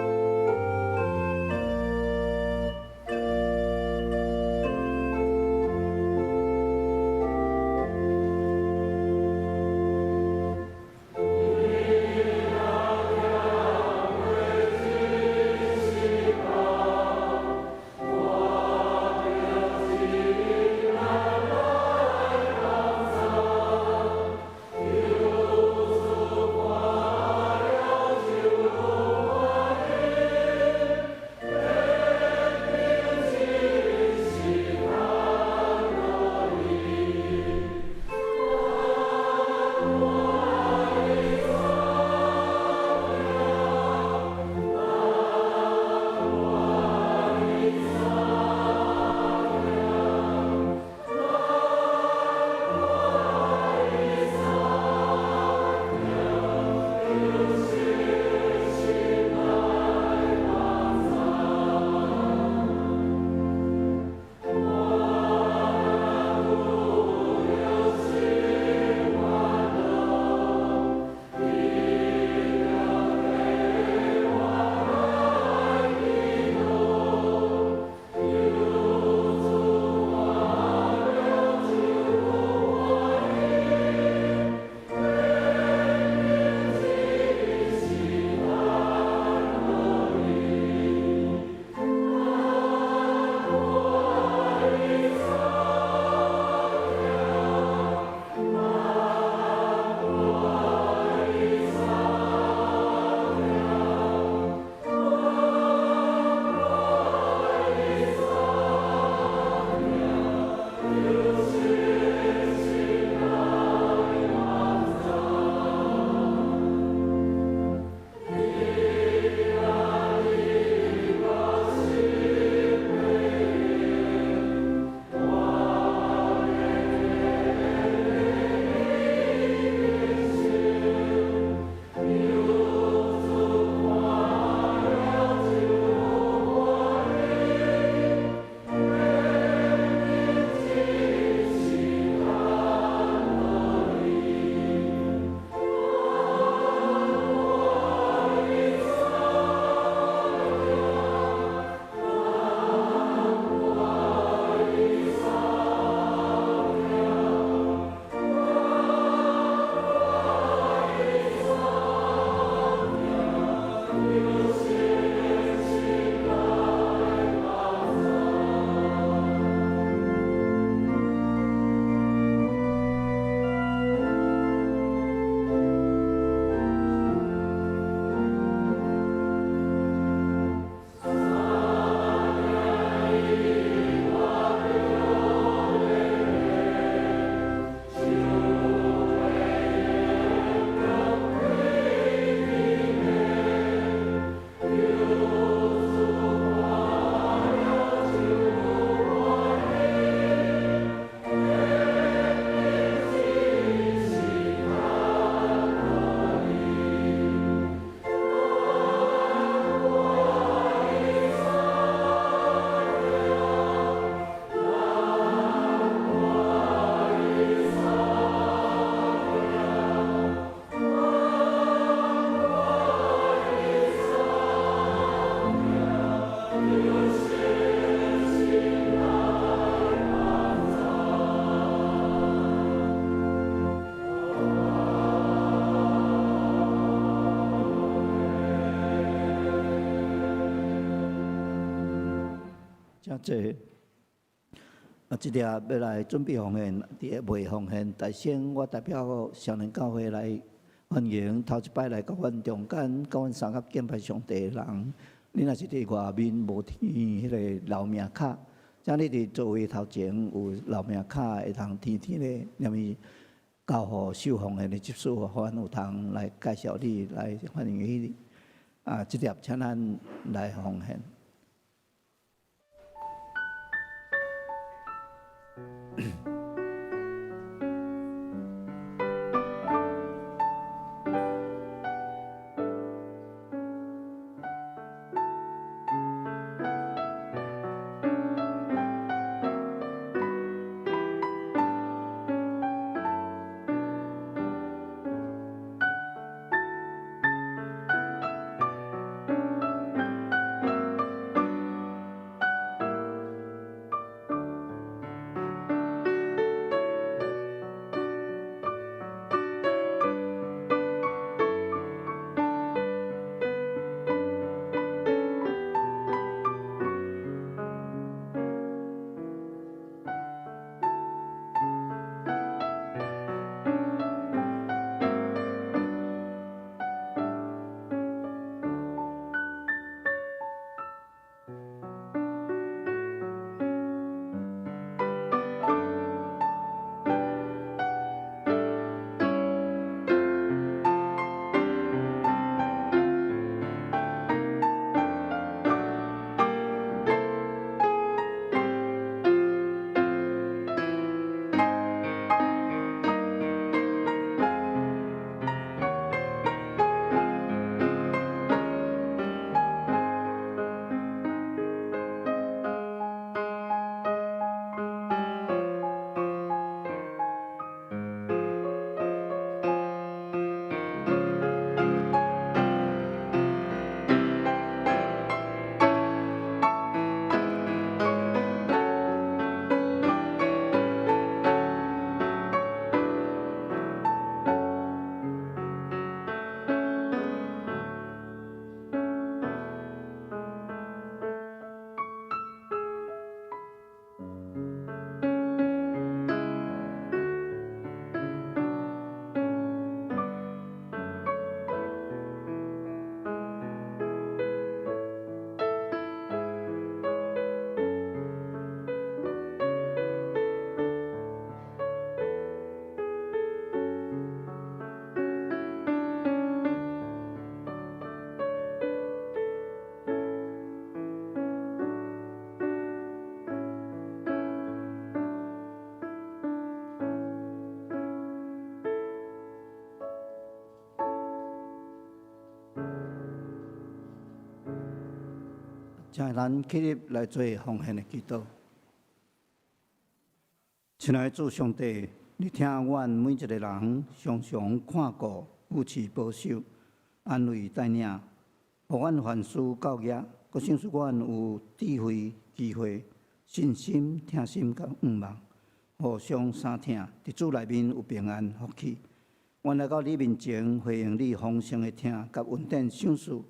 請坐。啊，這粒欲來準備奉獻，佇咧未奉獻，但先我代表少年教會來歡迎頭一擺來到阮中間，佮阮相佮敬拜上帝的人。你若是佇外面無填彼个留名卡，請你佇座位頭前有留名卡，會通填填咧，連物交予收奉獻的執事，予阮有通來介紹你，來歡迎你。啊，這粒請咱來奉獻。請咱起立來做奉獻的祈禱。親愛的主上帝，你疼阮每一个人，常常看顧、扶持、保守、安慰、帶領，予阮凡事到額，閣賞賜阮有智慧、機會、信心、疼心佮向望，互相相疼，佇主內面有平安福氣。阮來到你面前，回應你豐盛的疼佮恩典賞賜。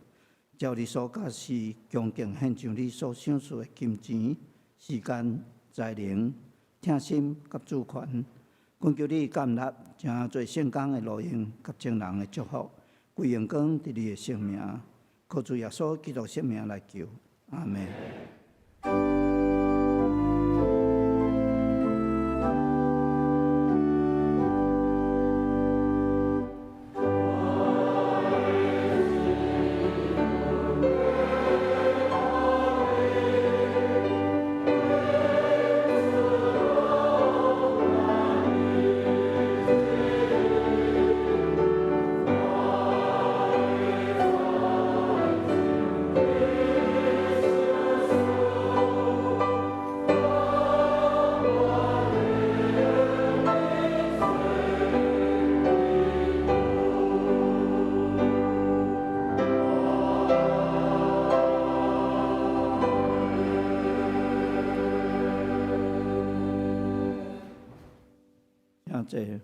照你所教示，恭敬獻上你所賞賜的金錢、時間、才能、疼心佮主權，懇求你建立成做聖工的路用佮眾人的祝福，歸榮光佇你的聖名，靠主耶穌基督聖名來求，阿們。請坐。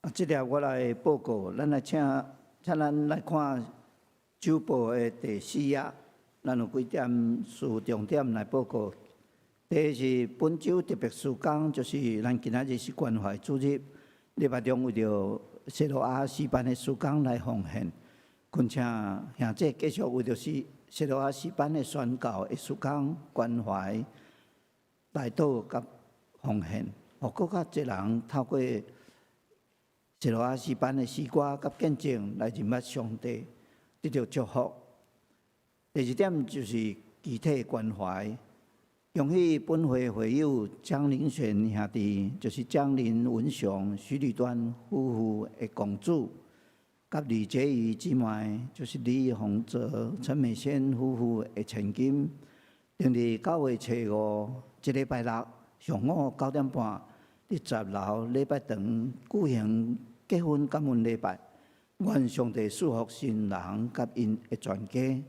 啊，這粒我來報告，咱來請請咱來看週報的第四頁，咱有幾點事重點來報告。第一是本週特別事工，就是咱今仔日是關懷主日，禮拜中為著西羅亞詩班的事工來奉獻，懇請兄弟繼續為著是西羅亞詩班的宣教的事工關懷代禱佮奉獻，予閣較濟人透過西羅亞詩班的詩歌佮見證來認捌上帝，得著祝福。第二點就是肢體關懷，恭喜本會會友張林選兄弟，就是張林文雄、徐禮端夫婦的公子，佮李潔儀姊妹，就是李洪哲、陳美仙夫婦的千金，定佇9月初5，這禮拜六上午9點半，佇10樓禮拜堂舉行結婚感恩禮拜，願上帝賜福新人佮𪜶的全家。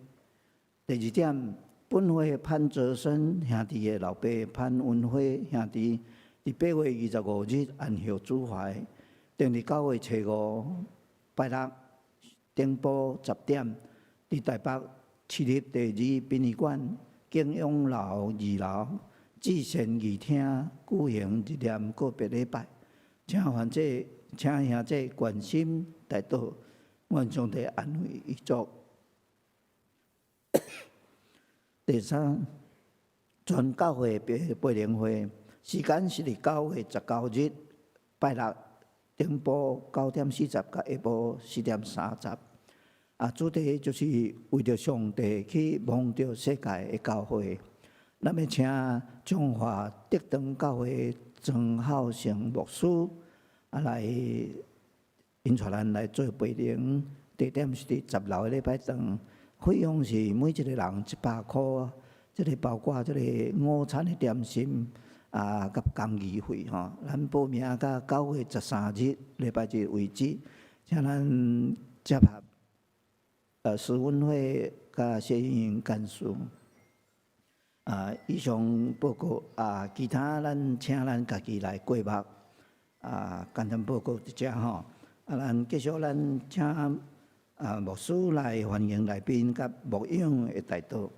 第二點，本會潘哲生兄弟的老爸潘文輝兄弟，佇8月25日安息主懷，定佇9月初5拜六頂晡10點，佇台北市立第二殯儀館景永樓二樓至善義廳舉行日念告別禮拜，請患者、請兄弟關心代禱，願上帝安慰遺族。第三，全教會培靈會時間是佇9月19日拜六頂晡9點40到下晡4點30。啊，主題就是為著上帝去蒙著世界的教會。咱欲請彰化德長教會莊孝成牧師啊來引帶咱來做培靈，地點是佇10樓的禮拜堂，費用是每一個人100箍，這个包括這个午餐的點心啊，佮講義費吼。咱報名到9月13日禮拜日為止，請咱接合施文會佮謝英英幹事。啊，以上報告啊，其他咱請咱家己來過目啊，簡單報告佇遮吼。啊，咱繼續咱請啊牧師來歡迎來賓佮牧養的代禱。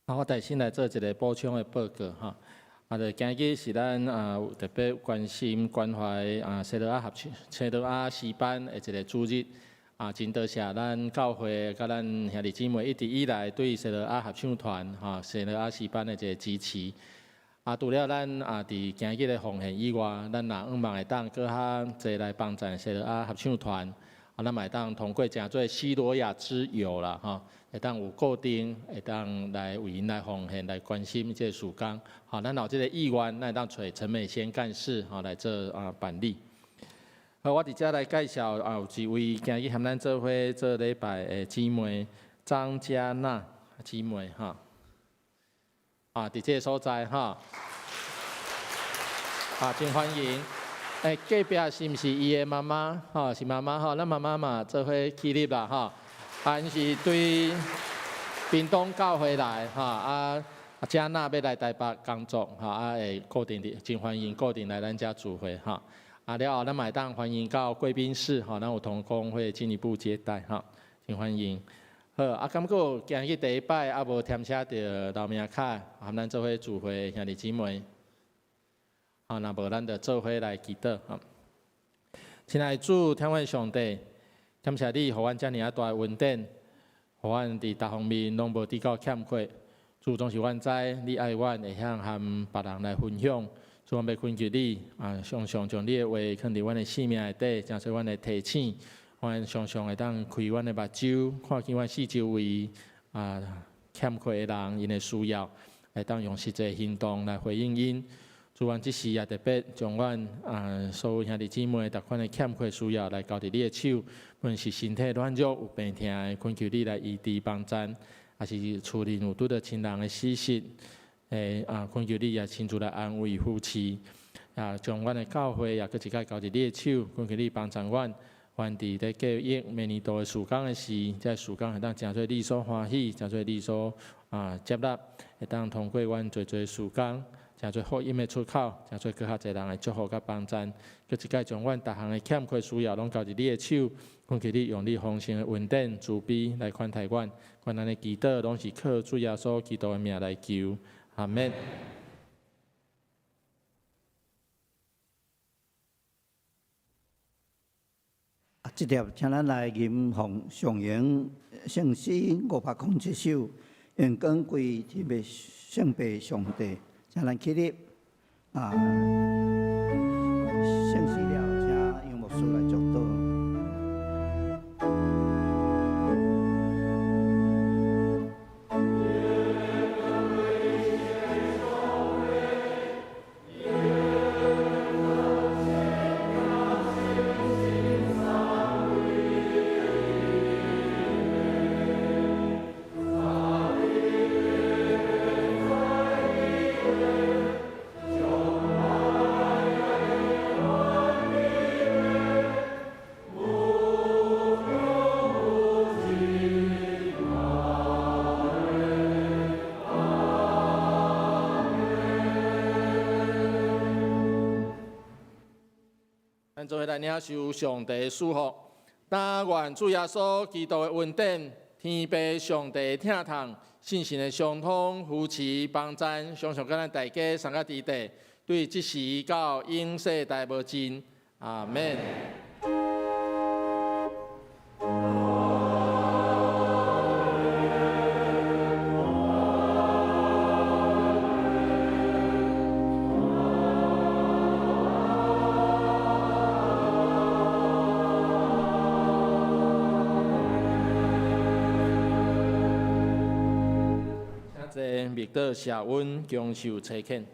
啊，我代先來做一个補充的報告哈。啊，就今日是咱啊有特別關心關懷啊西羅亞合唱、西羅亞詩班的一个主日。啊，真多謝咱教會佮咱兄弟姊妹一直以來對西羅亞合唱團、哈西羅亞詩班的一个支持。啊，除了咱啊佇今日的奉獻以外，咱若向望會當閣較濟來幫贊西羅亞合唱團，啊，咱嘛會當通過成做西羅亞之友啦，吼，會當有固定會當來為𪜶來奉獻、來關心這个事工。吼，咱有這个意願，咱會當揣陳美仙幹事吼來做啊辦理。好，我佇遮來介紹啊，有一位今日和咱做伙做禮拜的姊妹張嘉娜姊妹哈。啊，佇這个所在哈，啊，真歡迎。欸，隔壁是毋是伊的媽媽？吼，是媽媽吼，咱媽媽嘛做伙起立啦吼。啊，𪜶是對屏東教會來吼，啊，嘉娜欲來台北工作吼，啊會固定佇，真歡迎固定來咱遮聚會吼。啊，了後咱嘛會當歡迎到貴賓室吼，咱有同工會進一步接待吼，真歡迎。好，啊，敢閣有今日第一擺猶無填寫著留名卡，和咱做伙聚會兄弟姊妹。好，若無咱就做伙來祈禱。吼，親愛的主，天父上帝，感謝你，予阮遮爾仔大的恩典，予阮佇逐方面攏無拄到欠缺。主總是阮知你愛阮，會曉和別人來分享。主，阮欲懇求你啊，常常將你的話囥佇阮的生命內底，成做阮的提醒。阮常常會當開阮的目睭，看見阮四周圍啊欠缺的人，𪜶的需要，會當用實際行動來回應𪜶。主，阮這時也特別將阮啊所有兄弟姊妹逐款的欠缺需要來交佇你的手，無論是身體軟弱有病痛的，懇求你來醫治幫贊；抑是厝裡有拄著親人的死訊，啊，懇求你也親自來安慰扶持。啊，將阮的教會也閣一擺交佇你的手，懇求你幫贊阮。阮佇咧計劃明年度的事工的時，這个事工會當成做你所歡喜，成做你所啊接納，會當通過阮濟濟事工，成做福音的出口，成做閣較濟人的祝福佮幫贊。閣一擺將阮逐項的欠缺需要，攏交佇你的手，懇求你用你豐盛的恩典慈悲來款待阮。阮按呢祈禱，攏是靠主耶穌基督的名來求，阿門。啊，這帖請咱來吟誦上榮聖詩507首，榮光歸天父聖父上帝，請咱起立。啊，聖詩了，請楊牧師來祝禱。咱做伙來領受上帝的祝福，但願主耶穌基督的恩典、天父上帝的疼痛、聖神的相通、扶持、幫贊，常常佮咱大家三個弟弟，對這時到永世代無盡。阿門。請坐，默禱謝恩，享受差遣。